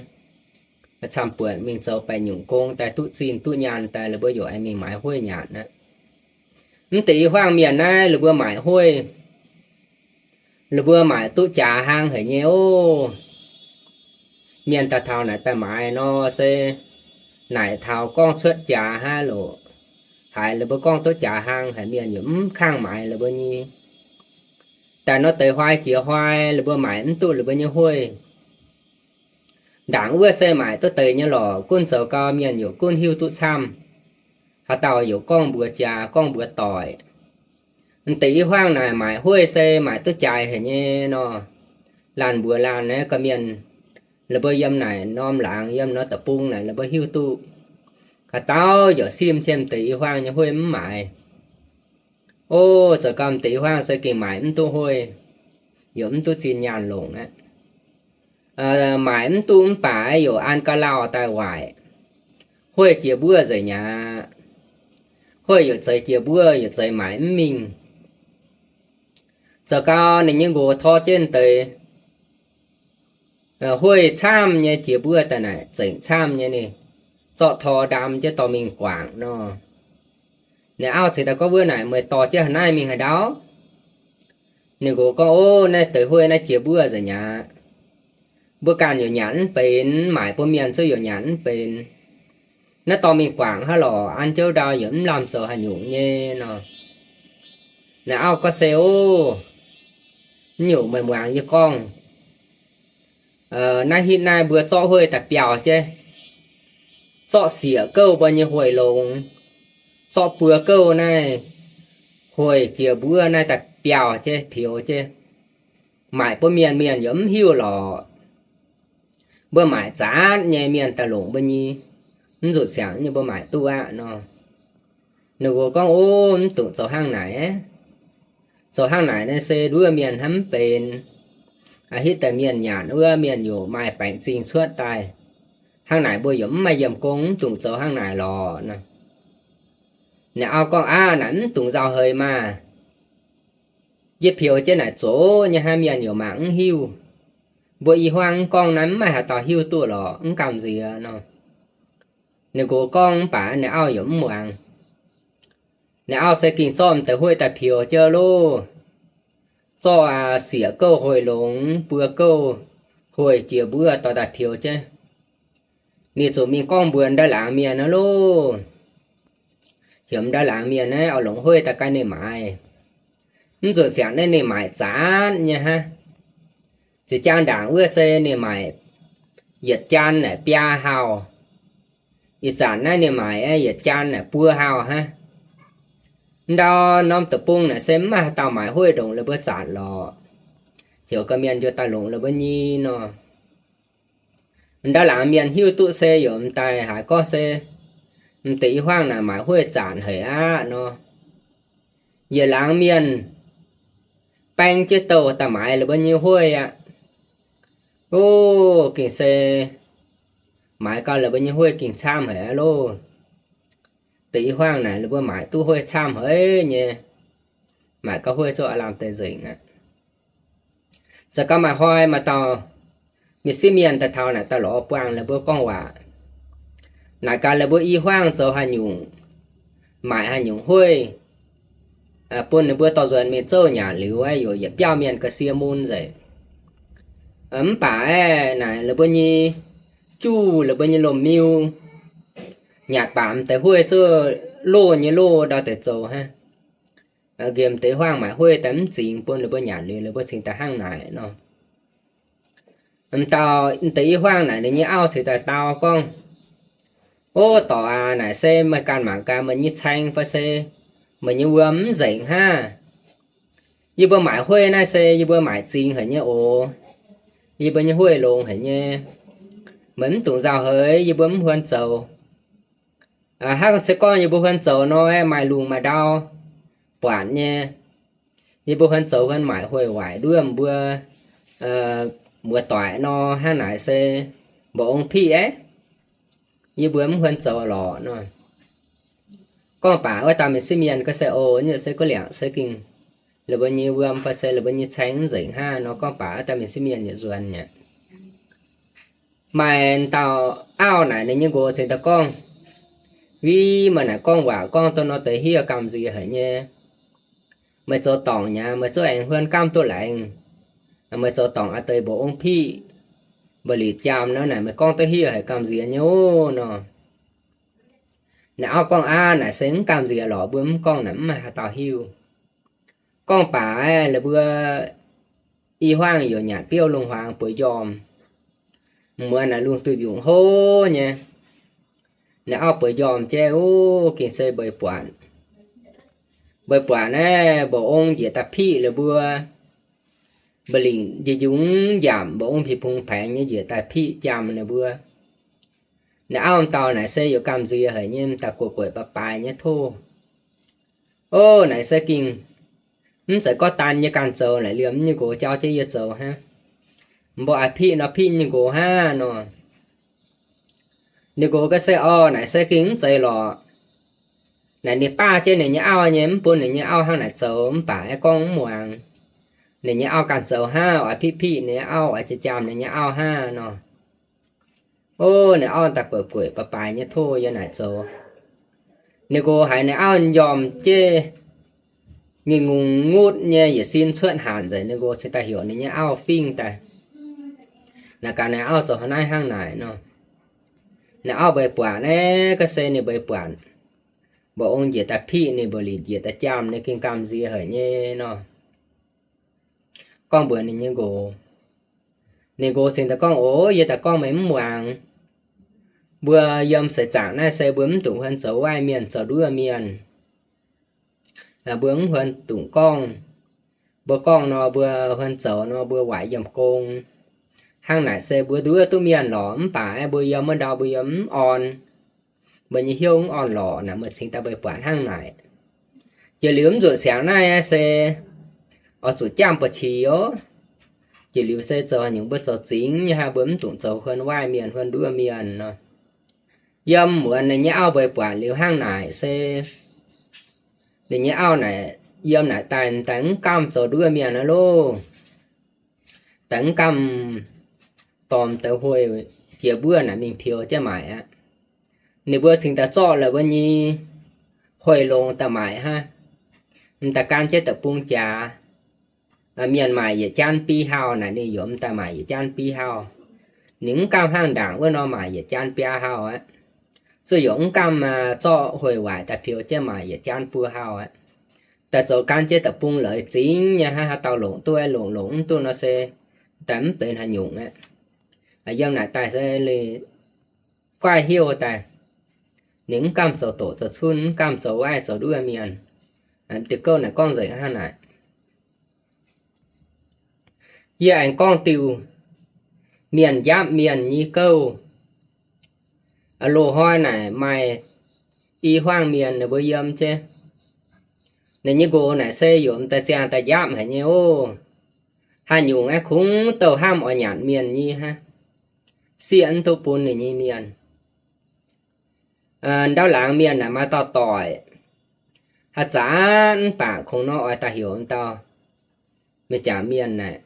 camv buonc mingh zoux baeqc nyungc gong daaih duqv zinh duqv nyaanh daaih, leh mbuo yaac aengx mingh maaiz hueiv nyanc aqv. Mv deix i huaang mienh naaiv, leh mbuo maaic hueiv, leh mbuo maaic duqv jaax hlaang haic nyei oc. Mienh daaih taux naaic daaih maaiz nor se naaic taux gorngv cuotv jaax hnangv loc. Haiz leh mbuo gorngv duqv jaax hlaang haic, mienh yaac mv kangh maaiz leh mbuo nyei. Daaih nor deix huaai jiex huaai, leh mbuo maaic mv duqv leh mbuo nyei hueiv. Ndaangc wuov se maaic duqv deix nyei lorqc, gunv zoux gau mienh yaac gunv hiuv duqv camv. Haaix dauh yaac gorngv mbuox jaax, gorngv mbuox doic. Mv deix i huaang naaic maaic hueiv se maaic duqv jaaix haic nyei nor. Laanh mbuox laanh naaiv gorqv-mienh, leh mbuo yiem naaic norm laangz, yiem norm deic-bung naaic, leh mbuo hiuv duqv. Haaix dauh yaac simv jienv mv deix i huaang nyei hueiv mv maaiz. O, zoux gau mv deix i huaang se gengh maaic mv duqv hueiv, yaac mv duqv zinh nyaanh longc aqv. Maaic mv duqv mv baac yaac an ga'lauh daaih waaic. Hueiv jiex mbuov nzengc aqv. Hueiv yaac zeix jiex mbuov, yaac zeix maaic mv mingh. Zoux gau ninh nyei nqox tor jienv deix hueiv camv nyei jiex mbuov daaih naaic, zengc camv nyei ninh zorqv tor ndaam jienv dorh mingh guangc nor. Ninh auv cingx daaih gorngv, Wuov naaic meih dorh jienv haaix naaiv mingh haaix ndau? Ninh nqox gorngv, O, naaiv deix hueiv naaiv jiex mbuov nzengc aqv. Mbuo ganh yaac nyanc mv benx, maaic bun mienh cuotv yaac nyanc mv benx. Naaiv dorh mingh guangc hnangv lorqc, an jienv ndau yaac mv lamh zoux haaix nyungc nyei nor. Ninh auv gorngv, Se oc, mv nyungc meih muangx yie gorngv. Naaiv hitv naaiv mbuo zorqv hueiv daaih biauh jienv, zorqv sieqv gouv mbuo nyei hueic longx, zorqv buo gouv naaiv hueic jiex mbuov naaiv daaih biauh jienv, pioux jienv, maaic bun mienh, mienh yaac mv hiuv lorqc. Mbuo maaic zaatv nyei, mienh daaih longc mbuo nyei, mv zuqc siangx nyei, mbuo maaic duqv aqv nor. Ninh nqox gorngv, O, mv dungx zoux hnangv naaic. Zoux hnangv naaic naaiv se nduov mienh hnamv mv benx. Hitv daaih mienh nyanc wuov, mienh yaac maaih baengc zingh cuotv daaih. Hnangv naaic mbuo yaac mv maaih yiemh gong, mv dungx zoux hnangv naaic lorqc nor. Ninh auv gorngv, Aav, naaic mv dungx nzauh heix maah! Yie pioux jienv naaic zoqc nyei hnangv, mienh yaac mangc mv hiuv. Mbuo i hmuangv mv gorngv naaiv, mv maaih haaix dauh hiuv duqv lorqc, mv gamh nziex nor. Ninh nqox gorngv mv baac ninh auv yaac mv muangx. Ninh auv se gengh zorqv m'deix hueiv daaih pioux jienv loh. Zorqv sieqv gouv hueic longx, buo gouv hueic jiex mbuov dorh daaih pioux jienv. Ninh zuqc mingh gorngv mbuox ndau laangz mienh naaiv loh. Heuc ndau laangz mienh naaiv oix longc hueiv daaih gan ninh maaiz. Mv zuqc siangx naaiv ninh maaic zaatv nyei hnangv. Ziex jaang ndaangc wuov se ninh maaic yietc jaan naaic biaa hauh. Ih zanc naaiv ninh maaic yietc jaan naaic buo hauh hnangv. Ndau norm deic-bung naaic se mv maaih haaix dauh maaic hueiv ndongc la'buo zanc lorqc. Heuc ga'mienh njuov daaih longc la'buo nyei nor. Ndau laangz mienh hiuv duqv se yaac m'daaih haiz gorngv se m'deix i hmuangv naaic maaic hueiv zanc haic aqv nor. Yietc laangz mienh baeng jienv douh daaih maaiz la'buo nyei hueiv aqv. O, gengh se maaiz gau la'buo nyei hueiv gengh camv haic aqv loh. Deix i hmuangv naaic la'buo maaic duqv hueiv camv haic nyei. Maaic gau hueiv zuqc aav lamh deix nzengc aqv. Za'gengh maaih hnoi maaih dauh mienh sieqv mienh daaih taux naaic daaih lorz buangh la'buo gorngv waac. Naaic gaax la'buo i hmuangv zoux haaix nyungc, maaic haaix nyungc hueiv, bun ninh mbuo dorh nzuonx mingh zouv nyanc liuz aeqv, yaac yietc biauv mienh ga'sie mun nzengc. Mv baac aeqv, naaic la'buo nyei juv, la'buo nyei lomh miu, nyanc baac m'deix hueiv zuqc loh nyei loh ndau deix zoux hnangv. Nqemh deix huaang maaic hueiv daaih mv zingx bun ninh mbuo nyanc liuz, ninh mbuo cingx daaih hnangv naaic nor. M'daaih m'deix i huaang naaic ninh nyei auv cingx daaih dau gorngv, Ov, dorc aac, naaic se meih ganh mangc gaax meih nyei caeng fai se meih nyei wuom mv nzengc hnangv. Yie mbuo maaic hueiv naaiv se yie mbuo maaic zingx haic nyei oc. Yie mbuo nyei hueiv longx haic nyei. Meih mv dungx nzauh heix yie mbuo mv huon zoux. Hnangv se gorngv yie mbuo huon zoux nor, maaih lungh maaih ndau buatc nyei. Yie mbuo huon zoux huon maaic hueiv waaic nduov mbuo muoz-doic nor, hnangv naaic se mbuoqc ong piqv aeqv, yie mbuo mv huon zoux lorqc nor. Gorngv baac wuov dauh mienh sieqv mienh ga'sie oc, nyei se guv liangc se gengh la'buo nyei wuom fai se la'buo nyei caeng mv nzengc hnangv nor. Gorngv baac wuov dauh mienh sieqv mienh yietc nzuonx mi'aqv. Maaih dauh auv naaic ninh nyei nqox cingx daaih gorngv, Viv, meih naaic gorngv waac gorngv duqv nor deix hiev gamh nziex haic nyei. Meih zoux dorngc nyei, meih zungv aengx huon gamh duqv laengz. Meih zoux dorngc a'deix mbuoqc ong piqv, mba'litc jaamh nor naaic meih gorngv duqv hiev haic gamh nziex nyei oc nor. Naaic auv gorngv, Aav, naaic se mv gamh nziex lorqc, mbuo mv gorngv naaic mv maaih haaix dauh hiuv. Gorngv baac aeqv, la'mbuo i huaang yaac nyanc biouv lungh huaang bueix njormh. Muonz naaic lungh duih mbiungc hlo nyei. Naaic auv bueix njormh jaiv, ov, gengh se mbeix buatc. Mbeix buatc naaiv mbuoqc ong njiec daaih piqv la'mbuo. Mba'litc njunc nziaamc mbuoqc ong pingx pungx paengx nyei njiec daaih piqv jaamh ninh mbuo. Naaic auv m'dauh naaic se yaac gamh nziex haic nyei, m'daaih guoqv-guoqv baaix-baaix nyei tov. Ov, naaic se gengh mv zeiz gorqv daan nyei ganh zoux, naaic liemh nyei nqox jauv jienv yie zoux hnangv. Mbuo a'piqv nor piqv nyei nqox hnangv nor. Ninh nqox ga'sie orqc, naaic se gengh mv zeiz lorqc. Naaic ninh baav jienv ninh nyei auv nyei, mv bun ninh nyei auv hnangv naaic zoux, mv baac aeqv, gorngv mv muangx. Ninh nyei auv ganh zoux hnangv, oix piqv-piqv ninh nyei auv, oix jaa jaamh ninh nyei auv hnangv nor. Ov, ninh auv daaih guoqv-guoqv baaix-baaix nyei tov yiem naaic zoux. Ninh nqox haiz ninh auv njormh jaiv mingh ngungx ngutv nyei yietc sin cuotv hanc nzengc, ninh nqox cingx daaih heuc ninh nyei auv fingx daaih. Naaic gaax ninh auv zoux haaix naaiv hnangv naaic nor. Ninh auv mbeix buatc naaiv ga'sie ninh mbeix buatc. Mbuoqc ong njiec daaih piqv ninh, mbuoqc litc njiec daaih jaamh ninh, gengh gamh nziex haic nyei nor. Gorngv mbuox ninh nyei nqox. Ninh nqox cingx daaih gorngv, Ov, yie daaih gorngv meih mv muangx. Mbuo yiem seix zaangc naaiv se mbuo mv dungx huon zoux waaiv mienh, zoux nduov mienh. Mbuo mv huon dungx gorngv. Mbuo gorngv nor, mbuo huon zoux nor, mbuo waaic yiem gong. Hnangv naaic se mbuo nduov duqv mienh lorqc, mv baac aeqv, mbuo yiem wuov ndau mbuo yiem mv orn. Mbuo nyei hnyouv mv orn-lorqc naaic, meih cingx daaih mbeix buatc hnangv naaic. Jiex liuz mv zuqc siangx naaiv se oix zuqc jangv buoqc qiex oc. Jiex liuz se zoux haaix nyungc mbuo zoux zingx nyei hnangv, mbuo mv dungx zoux huon waaiv mienh, huon nduov mienh nor. Yiem muonz ninh nyei auv mbeix buatc liuz hnangv naaic se, ninh nyei auv naaic, yiem naaic daaih, daaih mv gamh zoux nduov mienh aqv loh. Daaih mv gamh dorh deix hueic jiex mbuov naaic mingh pieux jienv maaic aqv. Ninh mbuo cingx daaih zorqv la'mbuo nyei hueic longx daaih maaic hnangv. M'daaih gan jienv deic-bung jaax. Mienh maaic yietc janv biv hauh naaic, ninh yaac m'daaih maaic yietc janv biv hauh. Ninh mv gamh hnangv ndaangc wuov nor maaic yietc janv biaa hauh aqv. Zuqc yaac mv gamh zorqv hueic waaic daaih pieux jienv maaic yietc janv buo hauh aqv. Daaih zoux gan jienv deic-bung lorqc, zingx nyei hnangv, haaix dauh longc duqv, longc longc mv duqv nor se daaih mv benx haaix nyungc aqv. Yiem naaic daaih se guaaiv hnyouv daaih, ninh mv gamh zoux doqc zoux cunv, mv gamh zoux waaiv zoux nduov mienh. Diuh gouv naaic gorngv nzengc hnangv naaic. Yie aengx gorngv diuh mienh njaapv mienh nyei gouv. Loz-hnoi naaic maaih i huaang mienh ninh mbuo yiem jienv. Ninh nyei nqox naaic se yaac m'daaih ziangh daaih njaapv haic nyei oc. Haaix nyungc aeqv, kungx douh hnamv oix nyanc mienh nyei hnangv. Sieqv mv duqv bun ninh nyei mienh. Ndau laangz mienh naaic maaih dauh doic, haaix zanc mv baac kungx nor oix daaih heuc m'dauh mienh jaax mienh naaic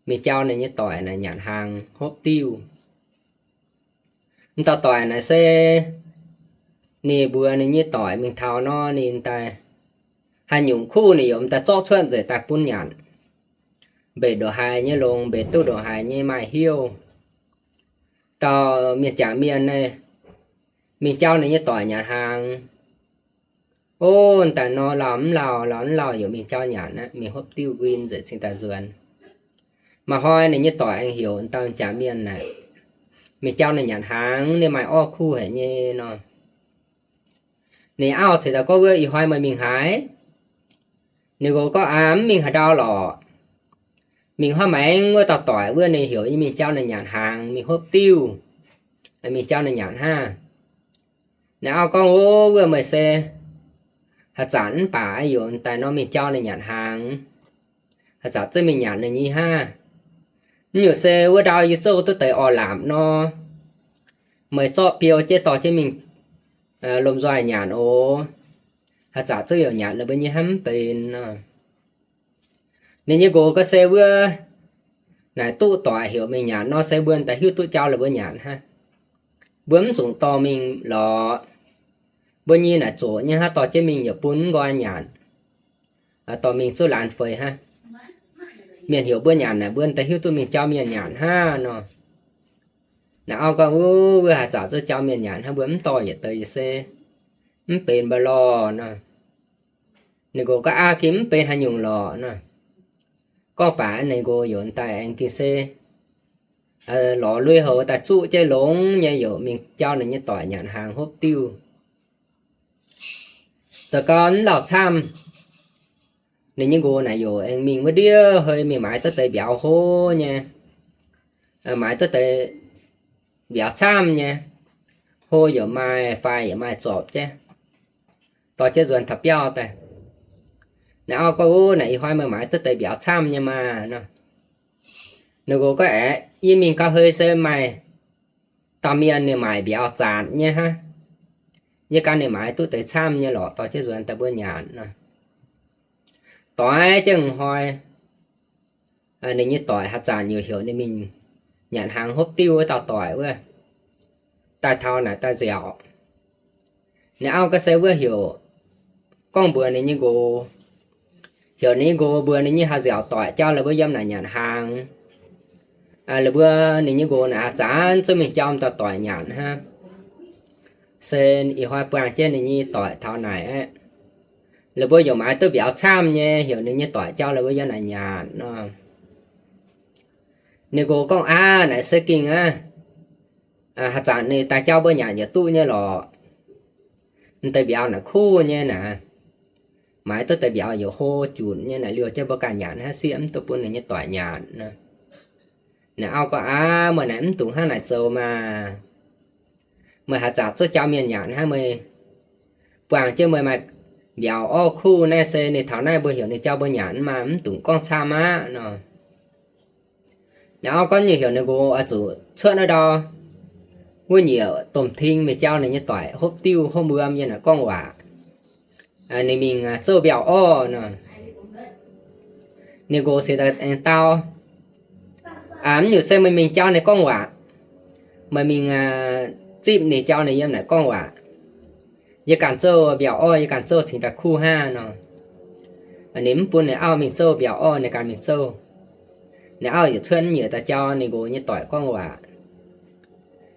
mingh jauv ninh nyei doic naaic nyanc hnaangx hopv diuv. M'dauh doic naaic se ninh mbuox ninh nyei doic mingh taux nor, ninh daaih haaix nyungc kuv ninh yaac m'daaih zorqv cuotv nzengc daaih bun nyanc. Mbeix ndongc haaix nyei longx, mbeix duqv ndongc haaix nyei maaih hiuv. Dauh mienh jangc mienh naaiv, mingh jauv ninh nyei doic nyanc hnaangx. Ov, daaih nor lauh mv lauh, lauh mv lauh, yaac mingh jauv nyanc aqv, mingh hopv diuv nquin nzengc cingx daaih nzuonx. Maaih hnoi ninh nyei doic aengx heuc dauh jangc mienh naaic, mingh jauv ninh nyanc hnaangx, ninh maaih orv kuv haic nyei nor. Ninh auv ceix daaih gorngv, Wuov, ih hnoi meih mingh haaix? Ninh nqox gorngv, Aa, mv mingh haaix ndau lorqc. Mingh hnangv maengx wuov dauh doic wuov, ninh heuc yie mingh jauv ninh nyanc hnaangx, mingh hopv diuv, mingh jauv ninh nyanc hnangv. Ninh auv gorngv, Ov, wuov meih se haaix zanc mv baac yaac daaih nor mingh jauv ninh nyanc hnaangx, haaix zanc zungv mingh nyanc ninh nyei hnangv. Mv nyungc se wuov ndau yie zouv duqv deix orv-laapc nor, meih zorqv biou jienv dorh jienv mingh lomh nzoih nyanc oc. Haaix zanc zungv yaac nyanc ninh mbuo nyei hnamv mv benx nor. Ninh nyei nqox gorngv, Se wuov naaic duqv doic heuc mingh nyanc nor, se mbuo daaih hiuv duqv jauv ninh mbuo nyanc hnangv. Mbuo mv zungv dorh mingh lorqc. Mbuo nyei naaic zoqc nyei hnangv, dorh jienv mingh yaac bun mv nqoi nyanc. Dorh mingh zuqc laanh feix hnangv. Mienh heuc mbuo nyanc naaic, mbuo daaih hiuv duqv mingh jauv mienh nyanc hnangv nor. Naaic auv gorngv, Wuov, wuov haaix zanc zungv jauv mienh nyanc hnangv, mbuo mv dorh yietc deix se mv benx mbuo lorh nor. Ninh nqox gorngv, Aa, gengh mv benx haaix nyungc lorqc nor. Gorngv baac ninh nqox yaac daaih aengx gengh se lorz lui-houx daaih zuqv jienv longx nyei, yaac mingh jauv ninh nyei doic nyanc hnaangx hopv diuv. Zoux gau mv lauh camv, ninh nyei nqox naaic yaac aengx mingh wuov ndiev hei mingh maaiz duqv deix mbiauz hlo nyei, maaiz duqv deix mbiauz camv nyei, hlo yaac maaih, faix yaac maaih, zorpc jienv dorh jienv nzuonx taux biauv daaih. Naaic auv gorngv, Ov, naaic ih hnoi meih maaiz duqv deix mbiauz camv nyei maah nor. Ninh nqox gorngv, Aeqv, yie mingh gau hei se maaih dauh mienh ninh maaic mbiauz zanc nyei hnangv. Yie ganh ninh maaiz duqv deix camv nyei lorqc, dorh jienv nzuonx daaih mbuo nyanc nor. Doix jienv hnoi, ninh nyei doic haaix zanc yaac heuc ninh mingh nyanc hnaangx hopv diuv wuov dauh doic wuov, daaih taux naaic daaih nziaauc. Ninh auv gorngv se wuov heuc gorngv mbuox ninh nyei nqox, heuc ninh nyei nqox mbuox ninh nyei haaix nziaauc doic jauv la'buo yiem naaic nyanc hnaangx. La'buo ninh nyei nqox naaic haaix zanc zungv mingh jauv dauh doic nyanc hnangv. Se ih hnoi buangh jienv ninh nyei doic taux naaic aeqv, la'buo yaac maaiz duqv mbiauz camv nyei, heuc ninh nyei doic jauv la'buo yiem naaic nyanc nor. Ninh nqox gorngv, Aav, naaic se gengh aqv. Haaix zanc ninh daaih jauv mbuo nyanc yaac duqv nyei lorqc. M'deix mbiauz naaic kuv nyei naaic, maaiz duqv deix mbiauz yaac hlo junc nyei naaic, liouh jienv mbuo ganh nyanc hnangv, sieqv mv duqv bun ninh nyei doic nyanc nor. Ninh auv gorngv, Aav, meih naaic mv dungx hnangv naaic zoux maah. Meih haaix zanc zungv jauv mienh nyanc hnangv, meih buangh jienv meih maaih mbiauz orv kuv naaiv se ninh taux naaiv mbuo heuc ninh jauv mbuo nyanc maah, mv dungx gorngv camv aqv nor. Ninh auv gorngv nyei heuc ninh nqox oix zuqc cuotv naaiv ndau wuov nyiec domh ting mingh jauv ninh nyei doic hopv diuv hopv wuom yiem naaic gorngv waac. Ninh mingh zouv mbiauz orv nor. Ninh nqox cingx daaih aengx dau, Mv nyungc se meih mingh jauv ninh gorngv waac. Meih mingh zipv ninh jauv ninh yiem naaic gorngv waac. Yie ganh zouv mbiauz orv, yie ganh zouv cingx daaih kuv hnangv nor. Ninh mv bun ninh auv mingh zouv mbiauz orv, ninh ganh mingh zouv. Ninh auv yietc cuotv nyiec daaih jauv ninh nqox nyei doic gorngv waac.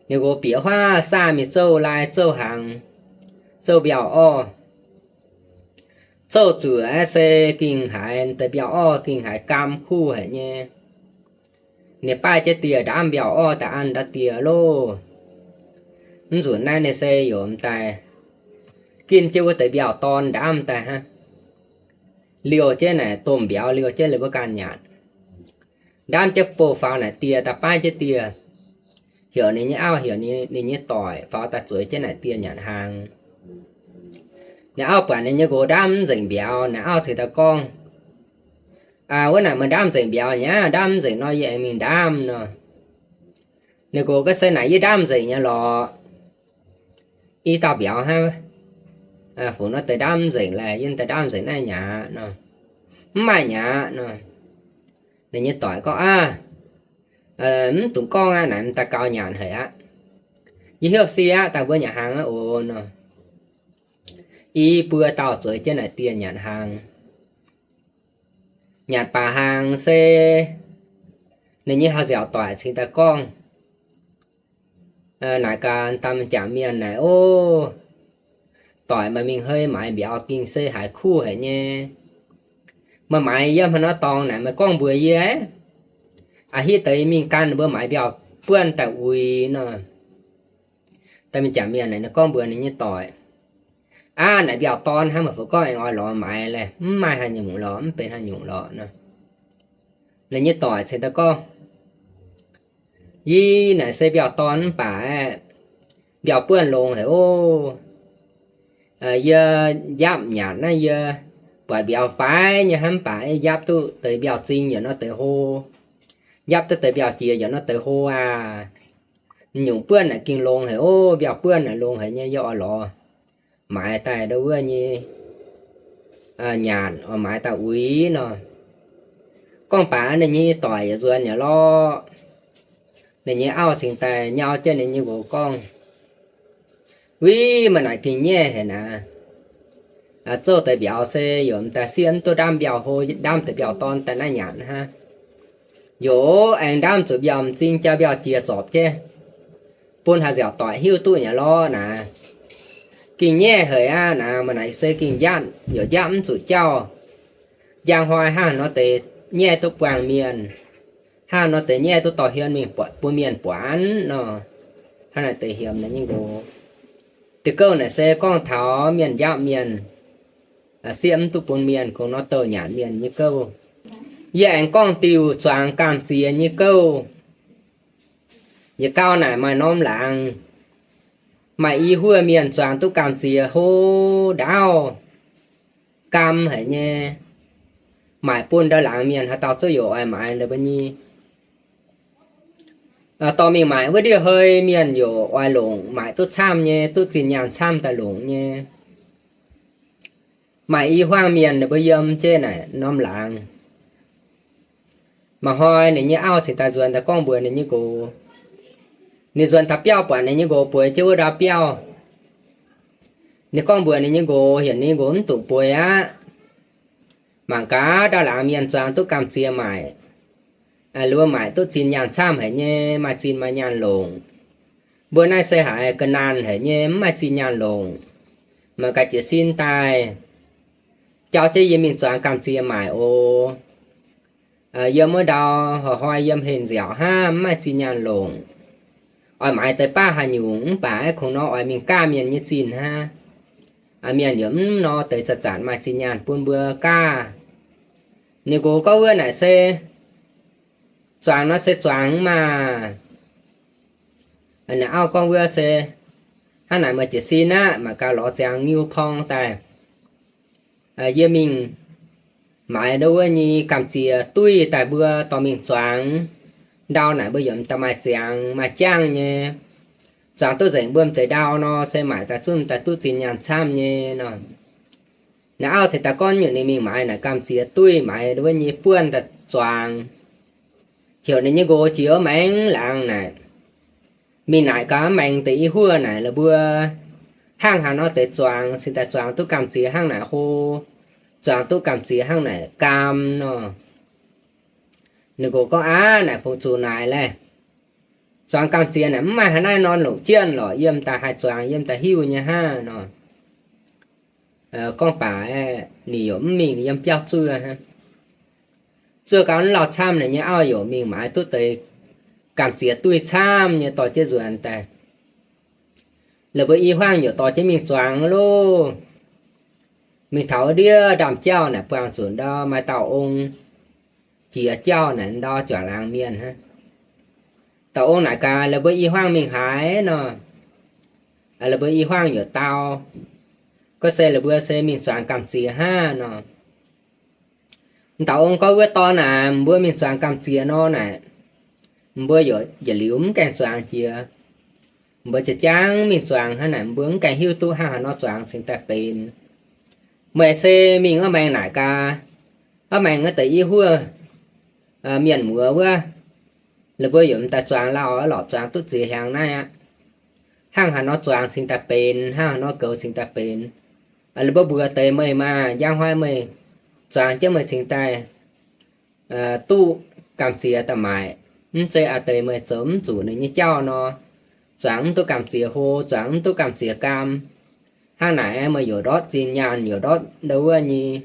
Ninh nqox bieqc huaav saah mingh zouv lai zouv hnaangx, zouv mbiauz orv. Zouv zuqc se gengh haiz deix mbiauz orv gengh haiz gaam kuv haic nyei. Ninh baaih jienv dieh ndaamv mbiauz orv daaih an ndau dieh loh. Mv nzunc naaiv ninh se yaac m'daaih ginv jienv wuov deix mbiauz dorn ndaamv daaih hnangv. Liouh jienv naaic domh mbiauz liouh jienv liuz mbuo ganh nyanc. Ndaamv jienv bouh faaux naaic dieh daaih baaih jienv dieh. Heuc ninh nyei auv heuc ninh nyei doic faaux daaih zueiz jienv naaic dieh nyanc hnaangx. Ninh auv buatc ninh nyei nqox ndaamv mv nzengc mbiauz, ninh auv cingx daaih gorngv, Wuov naaic meih ndaamv nzengc mbiauz nyei aqv. Ndaamv mv nzengc nor yie aengx mingh ndaamv nor. Ninh nqox gorngv, Se naaic yie ndaamv nzengc nyei lorqc. I dauh mbiauz hnangv. Fungc nor deix ndaamv mv nzengc laeh, yie daaih ndaamv nzengc naaiv nyei aqv nor. Mv maaih nyei aqv nor. Ninh nyei doic gorngv, Aav, mv dungx gorngv aqv. Naaic m'daaih gaux nyanc haic aqv. Yie hnyouv si aqv, daaih mbuo nyanc hnaangx aqv oc nor. i buo dauh zueiz jienv naaic dieh nyanc hnaangx. Nyanc baac hnaangx se ninh nyei haaix nziaauc doic cingx daaih gorngv, naaic gaax dauh m'jangc mienh naaic, Ov, doic, meih mingh hei maaiz mbiauz gengh se haiz kuv haic nyei. Meih maaiz yiem haaix nor dorngx naaic meih gorngv mbuox yie. A'hitv deix mingh gan ninh mbuo maaiz mbiauz buonv daaih uix nor. Dauh m'jangc mienh naaic ninh gorngv mbuox ninh nyei doic, Aav, naaic mbiauz dorn hnangv, meih fungc gorngv aengx oix lorz maaiz laeh, mv maaih haaix nyungc lorz, mv benx haaix nyungc lorz nor. Ninh nyei doic cingx daaih gorngv, Yie naaic se mbiauz dorn mv baac aeqv, mbiauz buonv longx haic ov. Yie njapv nyanc naaiv yie buatc mbiauz faix nyei hnangv, mv baac njapv duqv deix mbiauz zing yaac nor deix hlo, njapv duqv deix mbiauz jiex yaac nor deix hlo aac. Nyungc buonv naaic gengh longx haic ov, mbiauz buonv naaic longx haic nyei, yie oix lorz maaiz daaih ndo wuov nyei nyanc, oix maaiz daaih uix nor. Gorngv baac ninh nyei doic yaac nzuonx yaac lorqc. Ninh nyei auv cingx daaih nyau jienv ninh nyei nqox gorngv, Uix, meih naaic gengh nyaiv haic naaic. Zouv deix mbiauz se yaac m'daaih sieqv mv duqv ndaamv mbiauz hlo, ndaamv deix mbiauz dorn daaih naaiv nyanc hnangv. Yaac aengx ndaamv zuqc mbiauz m'zing jaa mbiauz jiex zorpc jienv, bun haaix nziaauc doic hiuv duqv nyei lorqc naaic. Gengh nyaiv haic aqv naaic, meih naaic se gengh njapv yaac njapv mv zuqc jauv. Njang hnoi hnangv nor deix nyaiv duqv buangh mienh, hnangv nor deix nyaiv duqv dorh hmien mingh bun mienh buatc nor. Hnangv naaic deix hiemx ninh nyei nqox. Diuh gouv naaic se gorngv taux mienh njapv mienh, sieqv mv duqv bun mienh, kungx nor douh nyanc mienh nyei gouv. Yie aengx gorngv diuh zuangx gamh ziex nyei gouv. Yietc gau naaic maaih norm laangz, maaih i huoz mienh zuangx duqv gamh ziex hlo ndaauv, gaam haic nyei, maaic bun ndau laangz mienh haaix dauh zuqv yoc oix maaiz la'buo nyei. Dorh mingh maaic wuov ndiev hei mienh yoc oix longc, maaic duqv camv nyei, duqv zinh nyaanh camv daaih longc nyei. Maaih i huaang mienh ninh mbuo yiem jienv naaic norm laangz. Maaih hnoi ninh nyei auv cingx daaih nzuonx daaih gorngv mbuox ninh nyei nqox. Ninh nzuonx taux biauv buatc ninh nyei nqox bueix jienv wuov ndau biauv. Ninh gorngv mbuox ninh nyei nqox, heuc ninh nyei nqox mv dungx bueix aqv. Mangc gaax ndau laangz mienh zuangx duqv gamh ziex maaic, la'maaic duqv zinh nyaanh camv haic nyei, maaih zinh maaih nyaanh longc. Mbuo naaiv se haiz ga'naanh haic nyei, mv maaih zinh nyaanh longc. Mangc gaax jiez sin daaih, jauv jienv yie mingh zuangx gamh ziex maaic oc. Yiem wuov ndau, hnoi-hnoi yiem heh nziaauc hnangv, mv maaih zinh nyaanh longc. Oix maaiz deix baav haaix nyungc mv baac aeqv, kungx nor oix mingh gaav mienh nyei zinh hnangv. Mienh yaac mv nor deix zanc-zanc maaih zinh nyaanh bun mbuo gaav. Ninh nqox gorngv wuov naaic se, zuangx nor se zuangx maah. Ninh auv gorngv wuov se, hnangv naaic meih jiez sin aqv, mangc gaax lorz ziangx ngiu porng daaih, yie mingh maaiz ndau wuov nyei gamh ziex duih daaih mbuo dorh mingh zuangx. Ndau naaic mbuo yaac m'daaih maaih ziangx maaih jangv nyei. Zuangx duqv nzengc mbuo m'deix ndau nor se maaic daaih zunv daaih duqv zinh nyaanh camv nyei nor. Naaiv auv cingx daaih gorngv nyungc ninh mingh maaiz naaic gamh ziex duih, maaiz ndau wuov nyei buonv daaih zuangx. Heuc ninh nyei nqox jiex wuov maengx laangz naaic, mingh naaic gaax maengx deix i huoz naaic la'mbuo hnangv haaix nor deix zuangx cingx daaih zuangx duqv gamh ziex hnangv naaic hlo, zuangx duqv gamh ziex hnangv naaic gaam nor. Ninh nqox gorngv, Aav, naaic fungc zuqc naaic laeh. Zuangx gamh ziex naaic mv maaih haaix naaiv norm longc jienv lorqc, yiem daaih haih zuangx, yiem daaih hiuv nyei hnangv nor. Gorngv baac ninh yaac mv mingh yiem biauv zuov hnangv. Zuov gau mv lauh camv, ninh nyei auv yaac mingh maaiz duqv deix gamh ziex duih camv nyei dorh jienv nzuonx daaih. La'mbuo i huaang yaac dorh jienv mingh zuangx loh. Mingh taux ndiev ndaamv-jauv naaic buangh zuqc ndau maaih dauh ong jiex jauv naaic, ndau juangc laangz mienh hnangv. Dauh ong naaic gaax, La'mbuo i huaang mingh haaix nor? La'mbuo i huaang yaac dau, gorngv se la'mbuo se mingh zuangx gamh ziex hnangv nor. Dauh ong gorngv, Wuov dorn aac, mbuo mingh zuangx gamh ziex nor naaic, mbuo yaac yietc liuz mv gaengh zuangx jiex. Mbuo jiex jangv mingh zuangx hnangv naaic, mbuo mv gaengh hiuv duqv hnangv haaix nor zuangx cingx daaih benx. Meih se mingh wuov maengx naaic gaax, wuov maengx wuov deix i huoz mienh muoz wuov, la'mbuo yaac m'daaih zuangx lauh lorqc, zuangx duqv ziex hnyangx naaiv aqv. Hnangv haaix nor zuangx cingx daaih benx, hnangv haaix nor goux cingx daaih benx. La'buo mbuox deix meih maah, njang hnoi meih zuangx jienv meih cingx daaih duqv gamh ziex daaih maaic. Mv zeiz a'deix meih zoux mv zuqc ninh nyei jauv nor, zuangx mv duqv gamh ziex hlo, zuangx mv duqv gamh ziex gaam. Hnangv naaic meih yaac ndortv zinh nyaanh, yaac ndortv ndau wuov nyei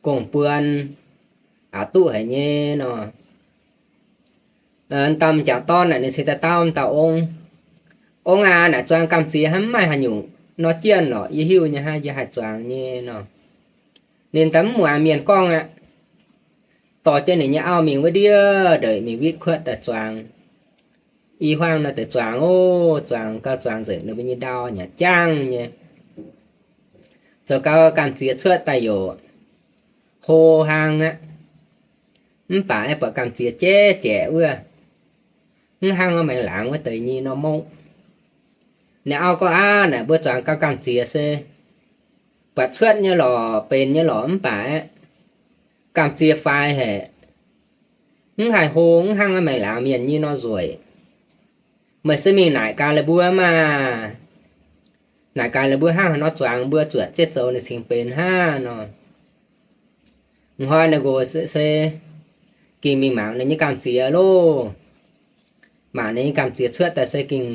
gong-buon, aqc duqv haic nyei nor. Dauh m'jangc dorn naaic ninh cingx daaih dau dauh ong, Ong aac, naaic zuangx gamh ziex hnangv, mv maaih haaix nyungc nor jienv lorqc, yie hiuv nyei hnangv, yie haih zuangx nyei nor. Ninh daaih mv muangx mienh gorngv aqv, dorh jienv ninh nyei auv mingh wuov ndiev ndeic mingh witv kuotv daaih zuangx. I hmuangv nor deix zuangx oc, zuangx gau zuangx nzengc ninh mbuo nyei ndau nyei jangv nyei. Zoux gau gamh ziex cuotv daaih yaac hlo hlang aqv. Mv baac aengx buatc gamh ziex jaiv jaeqc wuov, mv hnangv maengx laangz wuov deix nyei norm mokv. Ninh auv gorngv, Aav, naaic mbuo zuangx gau gamh ziex se buatc cuotv nyei lorqc, benx nyei lorqc, mv baac aeqv, gamh ziex faix haic, mv haih hlo, mv hnangv maengx laangz mienh nyei nor nzueic. Meih se mingh naaic gaax la'mbuo maah! Naaic gaax la'mbuo hnangv haaix nor zuangx mbuo zuotc jienv zoux ninh cingx benx hnangv nor. Hnoi ninh nqox se ging mingh mangc ninh nyei gamh ziex loh. Mangc ninh nyei gamh ziex cuotv daaih se ging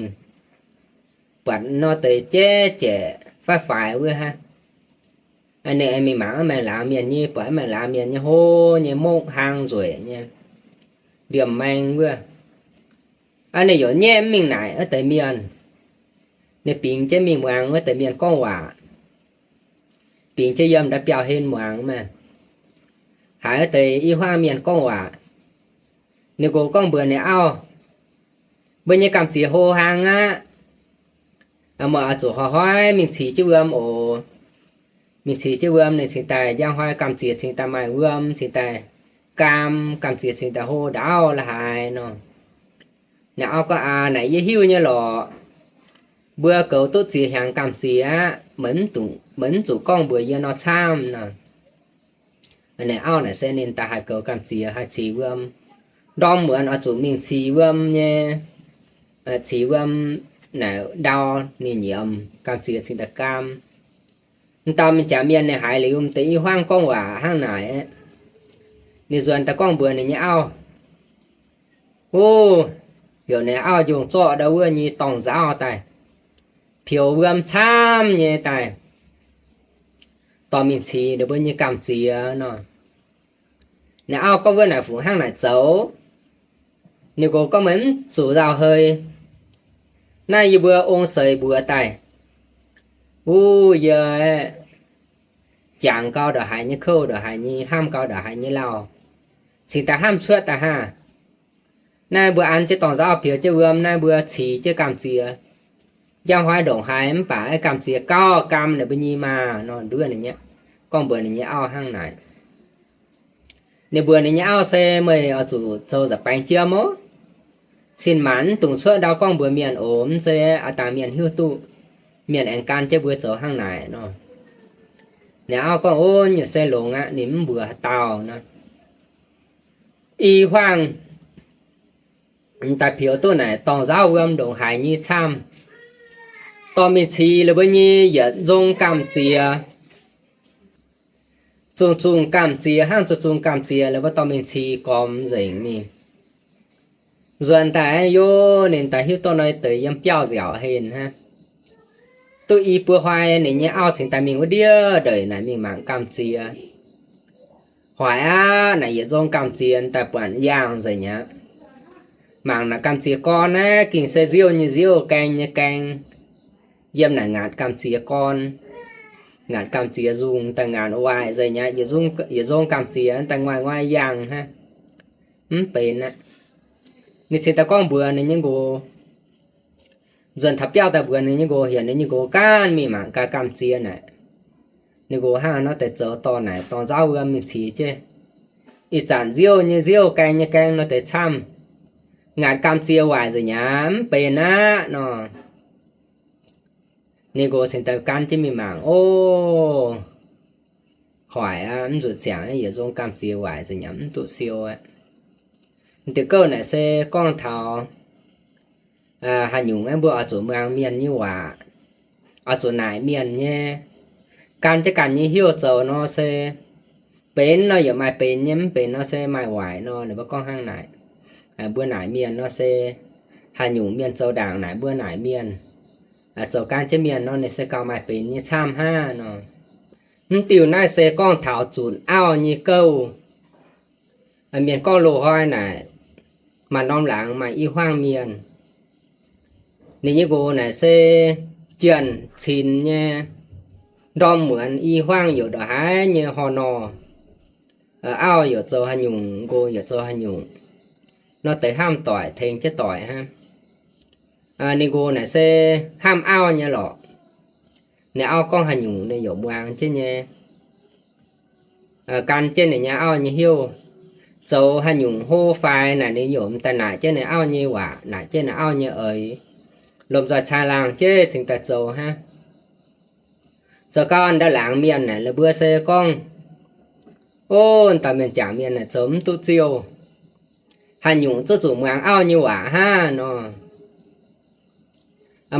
buatc nor deix jaiv jaeqc faix faix wuov hnangv. Ninh aengx mingh mangc maengx laangz mienh nyei, buatc maengx laangz mienh nyei hlo nyei, mokv hlang nzueic nyei, ndiemh maeng wuov. Ninh yaac nyaiv mv mingh naaic wuov deix mienh. Ninh bingx jienv mingh muangx wuov deix mienh gorngv waac, bingx jienv yiem nda'biauh hlen muangx maah, haiz wuov deix i hmuangv mienh gorngv waac. Ninh nqox gorngv mbuox ninh auv, Mbuo nyei gamh ziex hlo hlang aqv. Meih oix zuqc hnoi-hnoi mingh cix jienv wuom oc. Mingh cix jienv wuom ninh cingx daaih njang hnoi gamh ziex cingx daaih maaih wuom, cingx daaih gaam, gamh ziex cingx daaih hlo ndaauv la'haaix nor. Ninh auv gorngv, Aa, naaic yie hiuv nyei lorqc. Mbuo goux duqv ziex hnyangx gamh ziex aqv. Meih mv zuqc gorngv mbuox yie nor camv nor. Ninh auv naaic se ninh daaih haih goux gamh ziex, haih cix wuom. Ndorm muonz oix zuqc mingh cix wuom nyei. Cix wuom naaic ndau ninh nyiemc, gamh ziex cingx daaih gaam. M'dauh mingh jaax mienh ninh haiz liuz m'deix i hmuangv gorngv waac hnangv naaic, ninh nzuonx daaih gorngv mbuox ninh nyei auv, Ov, heuc ninh auv njongc zorqv ndau wuov nyei dorngh nzauv daaih, peux wuom camv nyei daaih, dorh mingh cix ninh mbuo nyei gamh ziex nor. Ninh auv gorngv wuov naaic fungc hnangv naaic zoux. Ninh nqox gorngv, Meih mv zuqc nzauh hei. Naaiv yie mbuo ong seix mbuox daaih, wuov yie jangx gau ndongc haaix nyei kouv, ndongc haaix nyei hnamv gau ndongc haaix nyei lauh, cingx daaih hnamv cuotv daaih hnangv. Naaiv mbuo an jienv dorngh nzauv peux jienv wuom, naaiv mbuo cix jienv gamh ziex. Njang hnoi ndongc haaix mv baac gamh ziex gauh gaam ninh mbuo nyei maah nor, nduov ninh nyei, gorngv mbuox ninh nyei auv hnangv naaic. Ninh mbuox ninh nyei auv se, Meih oix zuqc zoux nza'baengx jiem oc. Cin-maanc mv dungx cuotv ndau gorngv mbuox mienh oc. Mv zeiz aav dangh mienh hiuv duqv, mienh aengx gan jienv mbuo zoux hnangv naaic nor. Ninh auv gorngv, Ov, nyei se longx aqv. Ninh mv mbuox haaix dauh nor. I hmuangv daaih peux duqv naaic dorngh nzauv wuom ndongc haaix nyei camv, dorh mingh cix la'buo nyei yietc nzong gamh ziex. Zungh zungh gamh ziex hnangv zungh zungh gamh ziex la'buo dorh mingh cix gormx nzengc mingh. Nzuonx daaih yov ninh daaih hiuv duqv nor deix yiem biauv nziaauc hlen hnangv. Duqv i buo hnoi ninh nyei auv cingx daaih mingh wuov ndiev ndeic naaic mingh mangc gamh ziex. Hoic aqv, naaic yietc nzong gamh ziex daaih buatc yaangh nzengc aqv. Mangc naaic gamh ziex gorn naaiv ging se nziouv nyei nziouv, gaeng nyei gaeng. Yiem naaic ngaatc gamh ziex gorn, ngaatc gamh ziex nzungh daaih ngaatc waaic nzengc aqv. Yietc nzong gamh ziex daaih ngoiv ngoiv yaangh hnangv, mv benx aqv. Ninh cingx daaih gorngv mbuox ninh nyei nqox, nzuonx taux biauv daaih mbuox ninh nyei nqox, heuc ninh nyei nqox gaanv mingh mangc gaax gamh ziex naaic. Ninh nqox hnangv nor deix zoux dorh naaic dorh nzauv wuom mingh cix jienv. Ih zanc nziouv nyei nziouv, gaeng nyei gaeng nor deix camv. Ngaatc gamh ziex waaic nzengc aqv, mv benx aqv nor. Ninh nqox cingx daaih gan jienv mingh mangc, ov, hoic aqv, mv nzuqc siangx, yietc nzong gamh ziex waaic nzengc aqv, mv duqv siou aqv. Diuh gouv naaic se gorngv taux haaix nyungc aeqv, mbuo oix zuqc muangx mienh nyei waac, oix zuqc naaic mienh nyei. gan jienv ganh nyei hnyouv zoux nor se benx nor yaac maaih benx nyei, mv benx nor se maaih waaic nor. Ninh mbuo gorngv hnangv naaic. Mbuo naaic mienh nor se haaix nyungc mienh zoux ndaangc naaic mbuo naaic mienh, zoux gan jienv mienh nor ninh se gauh maaih benx nyei camv hnangv nor. Mv diuh naaiv se gorngv taux zunc auv nyei gouv. Mienh gorngv loz-hnoi naaic, maaih norm laangz maaih i hmuangv mienh. Ninh nyei nqox naaic se janx-cinx nyei, ndorm muonz i hmuangv youc ndongc haaix nyei hor nor, auv youc zoux haaix nyungc, nqox youc zoux haaix nyungc, nor deix hnamv doic tengx jienv doic hnangv. Ninh nqox naaic se hnamv auv nyei lorqc. Ninh auv gorngv haaix nyungc ninh youc muangx jienv nyei. Gan jienv ninh nyei auv nyei hnyouv. Zoux haaix nyungc hlo faix naaic ninh youc m'daaih naaic jienv ninh auv nyei waac, naaic jienv ninh auv nyei eix, lomh nzoih caangh laangh jienv cingx daaih zoux hnangv. Zoux gau ndau laangz mienh naaic la'buo se gorngv, o, dauh mienh jangc mienh naaic zoux mv duqv ziouh. Haaix nyungc zuqc zuqc muangx auv nyei waac hnangv nor.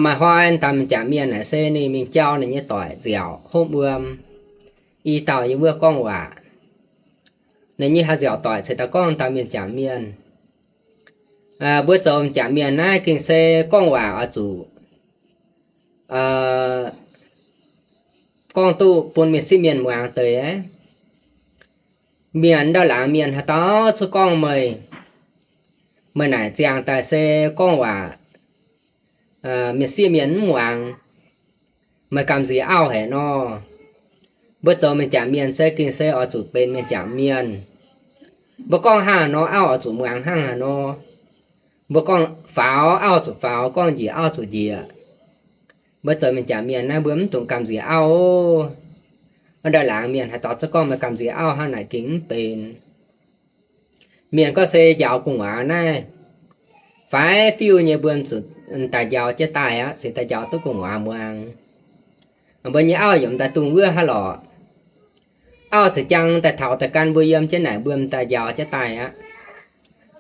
Maaih hnoi dauh mienh jangc mienh naaic se ninh mingh jauv ninh nyei doic nziaauc hopv wuom. I dauh yiem wuov gorngv waac. Ninh nyei haaix nziaauc doic ceix daaih gorngv dauh mienh jangc mienh, mbuo zoux m'jangc mienh naaiv gengh se gorngv waac oix zuqc gorngv duqv bun mienh sieqv mienh muangx deix. Mienh ndau laangz mienh haaix dauh cuotv gorngv meih, meih naaic ziangh daaih se gorngv waac mienh sieqv mienh mv muangx, meih gamh nziex auv haic nor. Mbuo zoux mienh jangc mienh se gengh se oix zuqc benx mienh jangc mienh. Mbuo gorngv hnangv haaix nor, auv oix zuqc muangx hnangv haaix nor. Mbuo gorngv faaux, auv zuqc faaux, gorngv njiec, auv zuqc njiec. Mbuo zoux mienh jangc mienh naaiv mbuo mv dungx gamh nziex auv. Ndau laangz mienh haaix dauh cuotv gorngv meih gamh nziex auv hnangv naaic gengh mv benx. Mienh gorngv se njaaux gu'nguaaz naaiv, faix fiuv nyei mbuo zuqc daaih njaaux jienv daaih aqv, cingx daaih njaaux duqv gu'nguaaz muangx. Mbuo nyei auv yaac m'daaih dungx wuov hnangv lorqc. Auv ceix jangx daaih taux daaih gan mbuo yiem jienv naaic mbuo m'daaih njaaux jienv daaih aqv.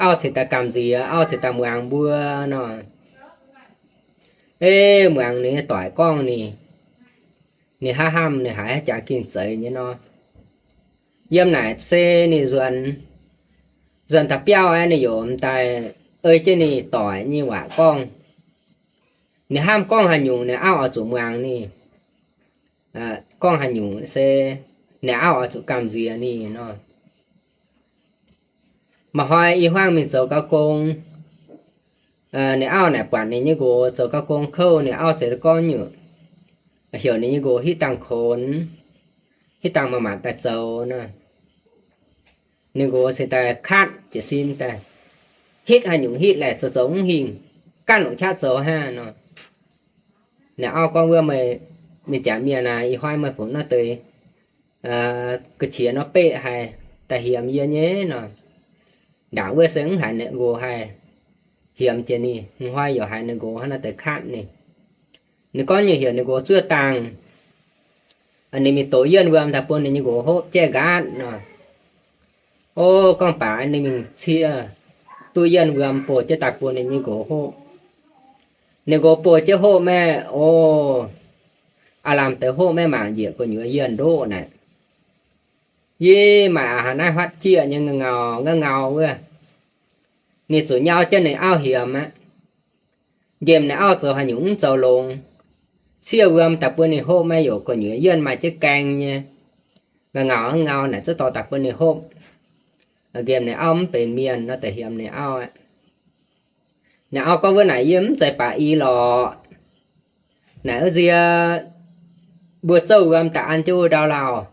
Auv cingx daaih gamh nziex, auv cingx daaih muangx mbuo nor. Ei, muangx ninh nyei doic gorngv ninh, ninh hnamv hnamv ninh haiz jangx gengh zeiz nyei nor. Yiem naaic se ninh nzuonx, nzuonx taux biauv aeqv, ninh yaac m'daaih ei jienv ninh doic nyei waac gorngv. Ninh hnamv gorngv haaix nyungc ninh auv oix zuqc muangx ninh. Gorngv haaix nyungc se ninh auv oix zuqc gamh nziex ninh nor. Maaih hnoi i hmuangv mingh zoux gau gong, ninh auv naaic buatc ninh nyei nqox zoux gau gong kouv, ninh auv ceix gorngv nyungc, heuc ninh nyei nqox hitv dangh konx, hitv dangh maaih mac daaih zoux nor. Ninh nqox cingx daaih katv jiez sin daaih, hitv haaix nyungc hitv laeh, zoux zoux mv hingh, gaanv longc qaqv zoux hnangv nor. Ninh auv gorngv, wuov meih, mienh jangc mienh aac, ih hnoi meih fungc nor deix ga'qiex nor beqv haic, daaih hiemx yie nyei nor. Ndaangc wuov se mv haiz ninh nqox haih hiemx jiex ninh, hnoi yaac haiz ninh nqox hnangv nor deix katv ninh. Ninh gorngv nyungc heuc ninh nqox zuov dangh, ninh mingh dox yienh wuom daaih bun ninh nyei nqox hopv jaiv nqaatv nor. O, gorngv baac ninh mingh cie duqv yienh wuom bouh jienv daaih bun ninh nyei nqox hopv. Ninh nqox bouh jienv hopv maah, o, aav lamh deix hopv maah, mangc njiec gu'nyuoz yienh ndoqv naaic. Yie maaih aac haaix naaiv huaatv jieqv nyei ngau, ngau ngau wuov. Ninh zuqc nyau jienv ninh auv hiemx aqv. Nqemh ninh auv zoux haaix nyungc mv zoux longx. Cie wuom daaih bun ninh hopv maah, yaac gu'nyuoz yienh maaih jienv gaeng nyei. Ngau ngau ngau naaic zuqc dorh daaih bun ninh hopv. Nqemh ninh auv mv benx mienh nor deix hiemx ninh auv aqv. Ninh auv gorngv, wuov naaic yie mv zeiz baac i lorqc. Naaic wuov nzie mbuo zouv wuom daaih an jienv wuov ndau lauh.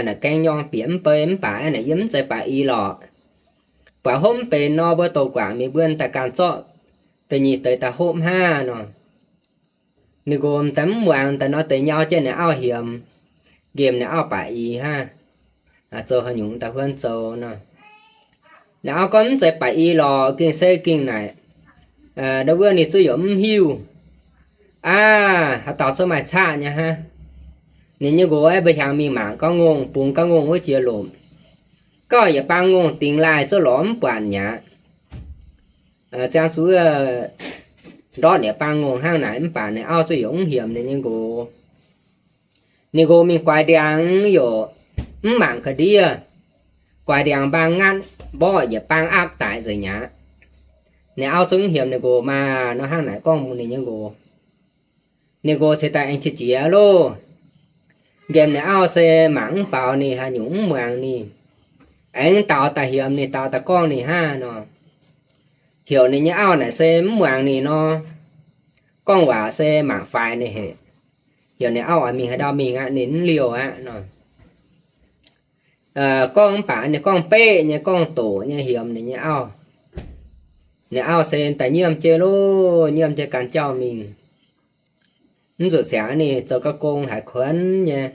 Naaic gaeng nyorng bieqc mv bei mv baac aeqv, naaic yie mv zeiz baac i lorqc. Buatc hopv mv benx nor, mbuo douc guangc mingh mbuo daaih ganh zorqv da'nyeic deix daaih hopv hnangv nor. Ninh nqox m'daaih mv muangx daaih nor deix nyau jienv ninh auv hiemx, nqemh ninh auv baac i hnangv. Zoux haaix nyungc daaih huonv zoux nor. Ninh auv gorngv, mv zeiz baac i lorqc, gengh se gengh naaic, ndau wuov ninh zuqc yaac mv hiuv. Aav, haaix dauh cuotv maaih caqv nyei hnangv. Ninh nyei nqox aeqv, mbuo hiaangx mingh mangc gauh ngongh, bungx gauh ngongh wuov jiex lomc. Gauh yietc bang ngongh dingx laaih zuqc lorz mv buatc mi'aqv. Ziangh zuqc ndortv yietc bang ngongh hnangv naaic, mv baac ninh auv zuqc yaac mv hiemx ninh nyei nqox. Ninh nqox mingh guaix ndiangx yaac mv mangc ga'ndiev, guaix ndiangx mbaang ngatv, mborqv yietc baang aapv daic nzengc mi'aqv. Ninh auv zungv hiemx ninh nqox maah! Nor hnangv naaic gorngv bun ninh nyei nqox. Ninh nqox cingx daaih aengx qiex jiez loh. Nqemh ninh auv se mangc mv faaux ninh, haaix nyungc mv muangx ninh, aengx daaux daaih hiemx ninh, daaux daaih gorngv ninh hnangv nor. Heuc ninh nyei auv naaic se mv muangx ninh nor, gorngv waac se mangc faix ninh haic. Heuc ninh auv oix mingh haaix ndau mingh aqv, ninh mv liouh aqv nor. Gorngv mv baac ninh gorngv beqv nyei, gorngv doqc nyei hiemx ninh nyei auv. Ninh auv se daaih nyiemv jienv loh, nyiemv jienv gan jauv mingh. Mv zuqc siangx ninh zoux ga'gong haiz kuonx nyei.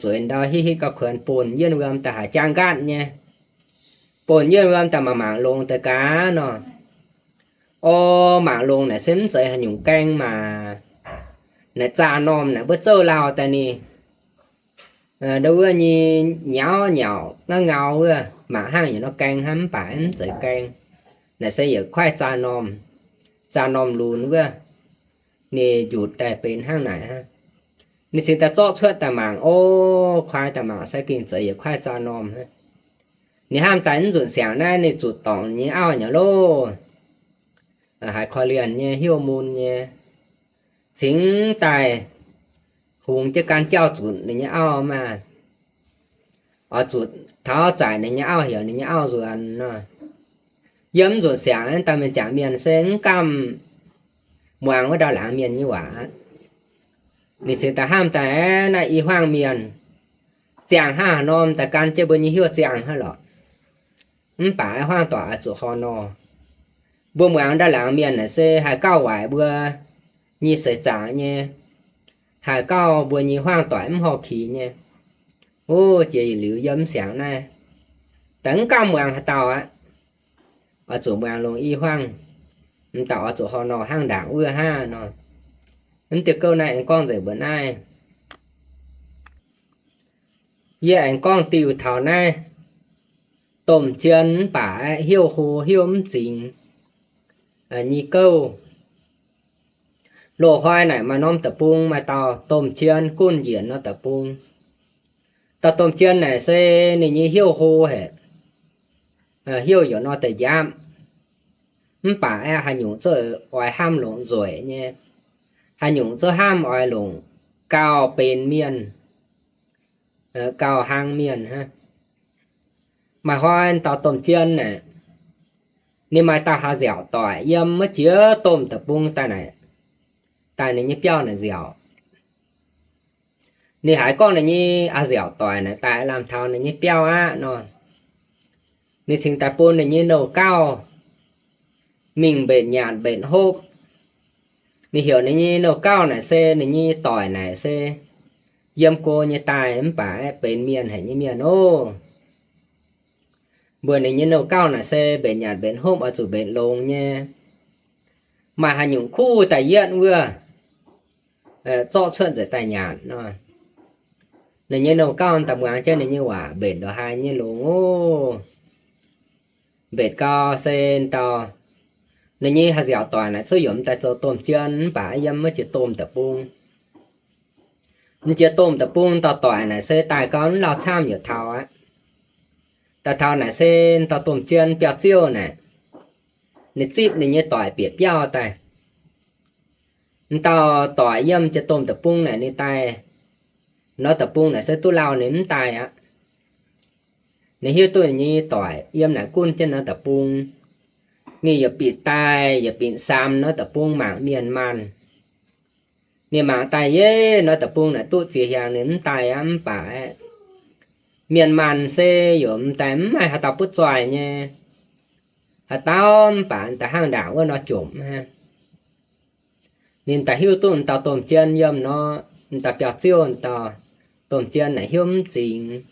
Zueiz ndau hitv hitv gauh kuonx, bun yienh wuom daaih haiz jaang nqaatv nyei. Bun yienh wuom daaih mangc mangc longx deix gaax nor. O, mangc longx naaic se mv zeiz haaix nyungc gaeng maah! Naaic zaah normh naaic, mbuo zouv lauh daaih ninh, ndo wuov nyei nyauv nyauc ngauv ngau wuov, mangc hnangv yaac nor gaeng hnangv, mv baac mv zeiz gaeng. Naaic se yietc kuaaiv zaah normh, zaah normh lunx wuov, ninh njutc daaih benx hnangv naaic hnangv. Ninh cingx daaih zorqv cuotv daaih mangc, o, kuaaiv daaih mangc se gengh zeiz yietc kuaaiv zaah normh hnangv. Ninh hnamv daaih mv nzunc siangx naaiv ninh zuqc dorngc ninh nyei auv nyei loh. Haiz korv-lienh nyei, hnyouv mun nyei, cingx daaih hungx jienv gan jauv zunc ninh nyei auv maah! Oix zuqc taux zaaic ninh nyei auv, heuc ninh nyei auv nzuonx nor. Yiem mv nzunc siangx daaih mienh jangc mienh se mv gamh muangx wuov ndau laangz mienh nyei waac aqv. Ninh cingx daaih hnamv daaih, naaiv i hmuangv mienh ziangh hnangv haaix norm daaih gan jienv mbuo nyei hnyouv ziangh hnangv lorqc. Mv baac hmuangv doic oix zuqc horh nor. Mbuo muangx ndau laangz mienh naaic se haih gauh waaic mbuo nyei seix zaangc nyei, haih gauh mbuo nyei hmuangv doic mv horh kix nyei. O, jiex yietc liuz yiem mv siangx naaiv, daaih mv gamh muangx haaix dauh aqv. Oix zuqc muangx longx i hmuangv, mv dauh oix zuqc horh nor hnangv ndaangc wuov hnangv nor. Mv diuh gouv naaiv aengx gorngv nzengc mbuo naaiv. Yie aengx gorngv diuh taux naaiv domh jien mv baac hnyouv hlo hnyouv mv zingx nyei gouv. Loz-hnoi naaic maaih norm deic-bung maaih dauh domh jien gunv njiec nor deic-bung. Dauh domh jien naaic se ninh nyei hnyouv hlo haic, hnyouv yaac nor deix njaapv, mv baac aeqv, haaix nyungc zungv oix hnamv longc nzueic nyei, haaix nyungc zungv hnamv oix longc gauh benx mienh, gauh hlang mienh hnangv. Maaih hnoi dauh domh jien naaic, ninh maaih dauh haaix nziaauc doic yiem wuov jiex domh deic-bung daaih naaic, daaih ninh nyei biauv naaic nziaauc. Ninh haiz gorngv ninh nyei a'nziaauc doic naaic daaih lamh taux ninh nyei biauv aqv nor, ninh cingx daaih bun ninh nyei nouh gauh mingh mbenc nyanc mbenc hopv. Ninh heuc ninh nyei nouh gauh naaic se ninh nyei doic naaic se yiem go nyei daaih mv baac aeqv, benx mienh haic nyei mienh oc. Mbuox ninh nyei nouh gauh naaic se mbenc nyanc mbenc hopv oix zuqc mbenc longx nyei. Maaih haaix nyungc kuv daaih yietv wuov, zorqv cuotv nzengc daaih nyanc nor. Ninh nyei nouh gauh daaih muangx jienv ninh nyei waac mbenc ndongc haaix nyei longx oc. Mbenc gau se dauh, ninh nyei haaix nziaauc doic naaic cuotv yaac daaih zoux domh jien mv baac yiem wuov jiex domh deic-bung. M'jiex domh deic-bung dauh doic naaic se daaih gau mv lauh camv yietc taux aqv. Daaih taux naaic se dauh domh jien biauv-ziouv naaic, ninh zipv ninh nyei doic bieqc biauv daaih. M'dauh doic yiem jiex domh deic-bung naaic ninh daaih, norm deic-bung naaic se duqv lauh ninh mv daaih aqv. Ninh hiuv duqv ninh nyei doic yiem naaic gunv jienv norm deic-bung, mingh yietc bieqc daaih yietc bieqc saam norm deic-bung mangc mienh maanh. Ninh mangc daaih yeiv norm deic-bung naaic duqv ziex hnyangx ninh mv daaih aqv. Mv baac aeqv, mienh maanh se yaac m'daaih mv maaih haaix dauh butv zoih nyei. Haaix dauh mv baac m'daaih hnangv ndaangc wuov nor jomc hnangv. Ninh daaih hiuv duqv m'dauh domh jien yiem nor, m'dauh biauv-ziouv dauh domh jien naaic hnyouv mv zingx.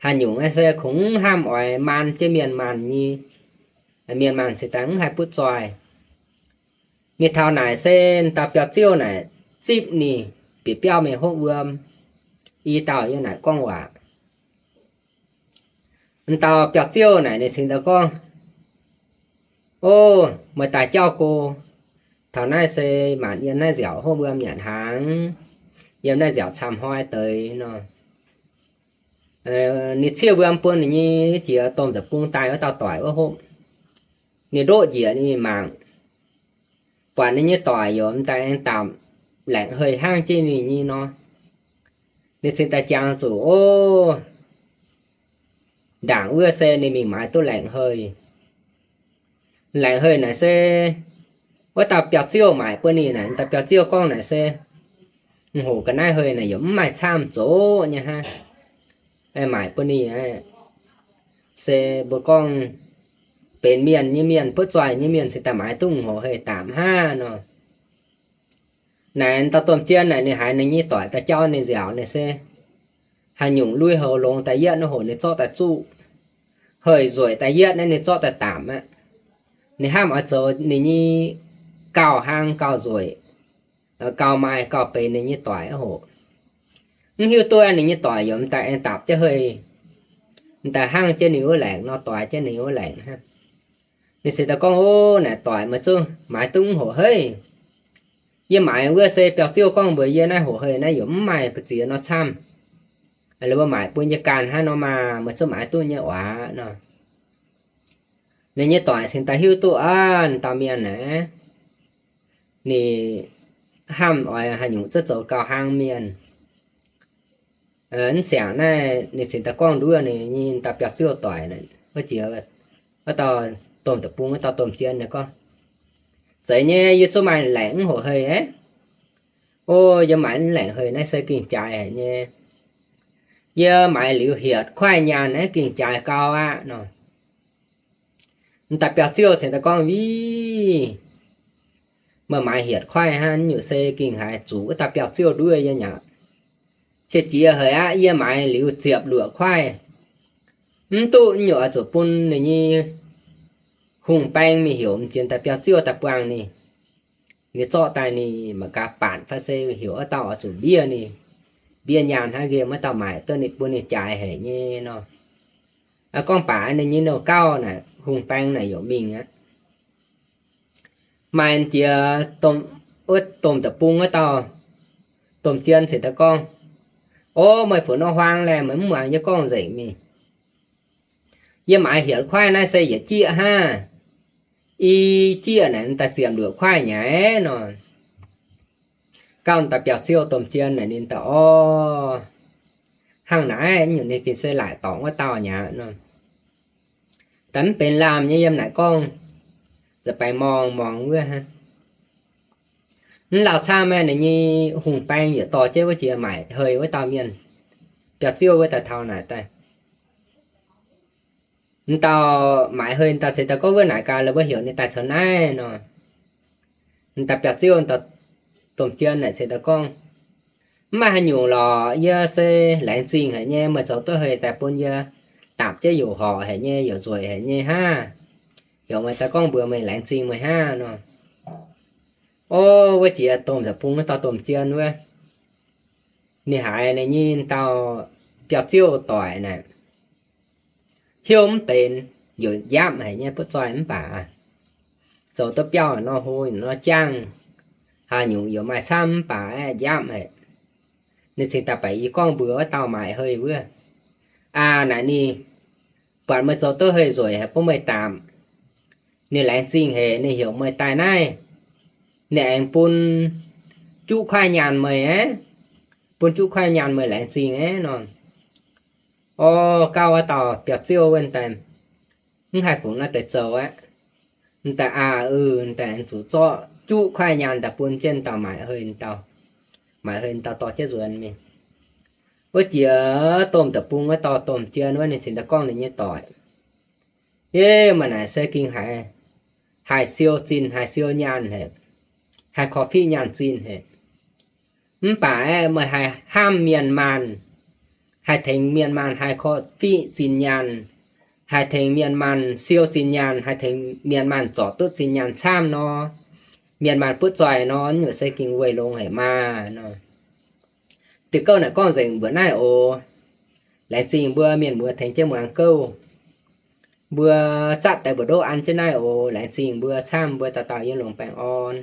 Haaix nyungc se kungx hnamv oix maan jienv mienh maanh nyei. Mienh maanh se daaih mv haih butv zoih. Ninh taux naaic se m'dauh biauv-ziouv naaic zipv ninh bieqc biauv mingh hopv wuom. I dauh yiem naaic gorngv waac. M'dauh biauv-ziouv naaic ninh cingx daaih gorngv, O, meih daaih jauv go. Taux naaiv se maanc yiem naaiv nziaauc hopv wuom nyanc hnaangx. yiem naaiv nziaauc camv hnoi deix nor. Ninh ciev wuom bun ninh nyei jiex domh nza'bung daaih wuov dauh doic wuov hopv. Ninh ndoqv njiec ninh mingh mangc, buatc ninh nyei doic yaac m'daaih aengx daapc laengc hei hnangv jienv ninh nyei nor. Ninh cingx daaih jangx zuqc, o, ndaangc wuov se ninh mingh maaiz duqv laengc hei. Laengc hei naaic se wuov dauh biauv-ziouv maaic bun ninh naaic. Dauh biauv-ziouv gorngv naaic se, m'hoc ga'naaiv hei naaic yaac mv maaih camv zoqc nyei hnangv. Maaic bun ninh aqv, se mbuo gorngv benx mienh nyei mienh, butv zoih nyei mienh cingx daaih maaiz duqv m'hoc hei daapc hnangv nor. Naaic dauh domh jien naaic ninh haiz ninh nyei doic daaih jauv ninh nziaauc ninh se, haaix nyungc lui-houx longx daaih yietv, naaiv hoc ninh zorqv daaih zuqv. Hei nzueic daaih yietv naaiv ninh zorqv daaih daapc aqv. Ninh hnamv oix zoux ninh nyei gauh hlang gauh nzueic, gauh maaih gauh benx ninh nyei doic wuov hoc. Mv hiuv duqv ninh nyei doic yaac m'daaih aengx daapc jienv hei, m'daaih hnangv jienv ninh wuov laengc nor, doix jienv ninh wuov laengc hnangv. Ninh cingx daaih gorngv, o, naaic doic, meih zungv maaiz duqv mv hoc hei? Yie maaiz wuov se biauv-ziouv gorngv mbuox yie naaiv hoc hei naaiv yaac mv maaih ba'ziex nor camv. Laaix mbuo maaic bun yie ganh hnangv nor maah, meih zungv maaiz duqv nyei oc nor. Ninh nyei doic cingx daaih hiuv duqv aqv, dauh mienh naaic, ninh hnamv oix haaix nyungc zungv zoux gauh hlang mienh. Mv siangx naaiv ninh cingx daaih gorngv nduov ninh nyei dauh biauv-ziouv doic, wuov jiex wuov dauh domh deic-bung wuov dauh domh jien naaic gorngv, zeiz nyei, yie zungv maaih laengc mv hoc hei aqv. O, yie maaiz mv laengc hei naaiv se gengh jaaix haic nyei. Yie maaiz liuz hietc kuaaiv nyaanh naaiv gengh jaaix gau aqv nor. Dauh biauv-ziouv cingx daaih gorngv, Vih, meih maaiz hietc kuaaiv hnangv, nyungc se gengh haiz zuqc wuov dauh biauv-ziouv nduov yie nyei aqv. Qiex jiez haic aqv, yie maaiz liuz ziepc luoqc kuaaiv. Mv duqv, nyungc oix zuqc bun ninh nyei hungh baeng mingh heuc m'jiex dauh biauv-ziouv daaih buangh ninh. Ninh zorqv daaih ninh mangc gaax baatc fai se heuc wuov dauh oix zuqc mbiev ninh, mbiev nyaanh hnangv, nqemh wuov dauh maaic duqv ninh, bun ninh jaaix haic nyei nor. Gorngv baac ninh nyei nouh gauv naaic, hungh baeng naaic yaac mingh aqv. Maaih jiex wuov domh deic-bung wuov dauh domh jien cingx daaih gorngv, O, meih funx nor huaang laeh, meih mv muangx yie gorngv nzengc mingh. Yie maaiz hietc kuaaiv naaiv se yietc jieqv hnangv. I jieqv naaic daaih ziepc luoqc kuaaiv nyei nor. Gauh daaih biauv-ziouv domh jien naaic ninh daaih, O, hnangv naaiv nyungc ninh gengh se laaic dorngc wuov dauh nyei nor. Daaih mv benx laamh nyei yiem naaic gorngv, za'baengx morngh morngh wuov hnangv. Mv lauh camv maah, ninh nyei hungh baeng yietc dorh jienv wuov jiex maaic hei wuov dauh mienh, biauv-ziouv wuov daaih taux naaic daaih. M'dauh maaic hei m'dauh ceix daaih gorngv wuov naaic gaax, la'buo heuc ninh daaih caux naaiv nor. M'dauh biauv-ziouv, m'dauh domh jien naaic ceix daaih gorngv, Mv maaih haaix nyungc lorqc, yie se laengz zingh haic nyei, meih zoux duqv hei daaih bun yie daapc jienv youc horqc haic nyei, youc nzueic haic nyei hnangv. Heuc meih daaih gorngv mbuox meih laengz zingh meih hnangv nor. O, wuov jiex domh nza'bung wuov dauh domh jien wuov, ninh haiz ninh nyei dauh biauv-ziouv doic naaic, hiuv mv benx, youc njapv haic nyei butv zoih mv baac zoux duqv biauv nor hlo nor jangv, haaix nyungc youc maaih camv mv baac aeqv, njapv haic. Ninh cingx daaih baeqc yie gorngv mbuox wuov dauh maaic hei wuov, Aa, naaic ninh buatc meih zoux duqv hei nzueic haic bun meih daapc, ninh laengz zingh haic, ninh heuc meih daaih naaiv, ninh aengx bun juqv kuaaiv nyaanh meih aqv. Bun juqv kuaaiv nyaanh meih laengz zingh aqv nor. O, gauh wuov dauh biauv-ziouv wuov daaih mv haih fungx naaiv deix zoux aqv. M'daaih aa, m'daaih zuqc zorqv juqv kuaaiv nyaanh daaih bun jienv dauh maaic hei dauh. Maaic hei dauh dorh jienv nzuonx mingh. Wuov jiex domh deic-bung wuov dauh domh jien wuov, ninh cingx daaih gorngv ninh nyei doic, Yie, meih naaic se gengh haiz, haiz siou zinh haiz siou nyaanh haic, haiz korv-fiqv nyaanh zinh haic. Mv baac aeqv, meih haih hnamv mienh maanh, haih tengx mienh maanh haih korv-fiqv zinh nyaanh, haih tengx mienh maanh siou zinh nyaanh, haih tengx mienh maanh zorc duqv zinh nyaanh camv nor, mienh maanh butv zoih nor, nyungc se gengh weic longx haic maah nor. Diuh gouv naaic gorngv nzengc mbuoqc naaiv oc. Laengz zingh mbuo mienh muoz tengx jienv muangx gouv. Mbuo zatv deix mbu'ndongv an jienv naaiv oc. Laengz zingh mbuo camv, mbuo dauh dauh yiem longx baengh orn.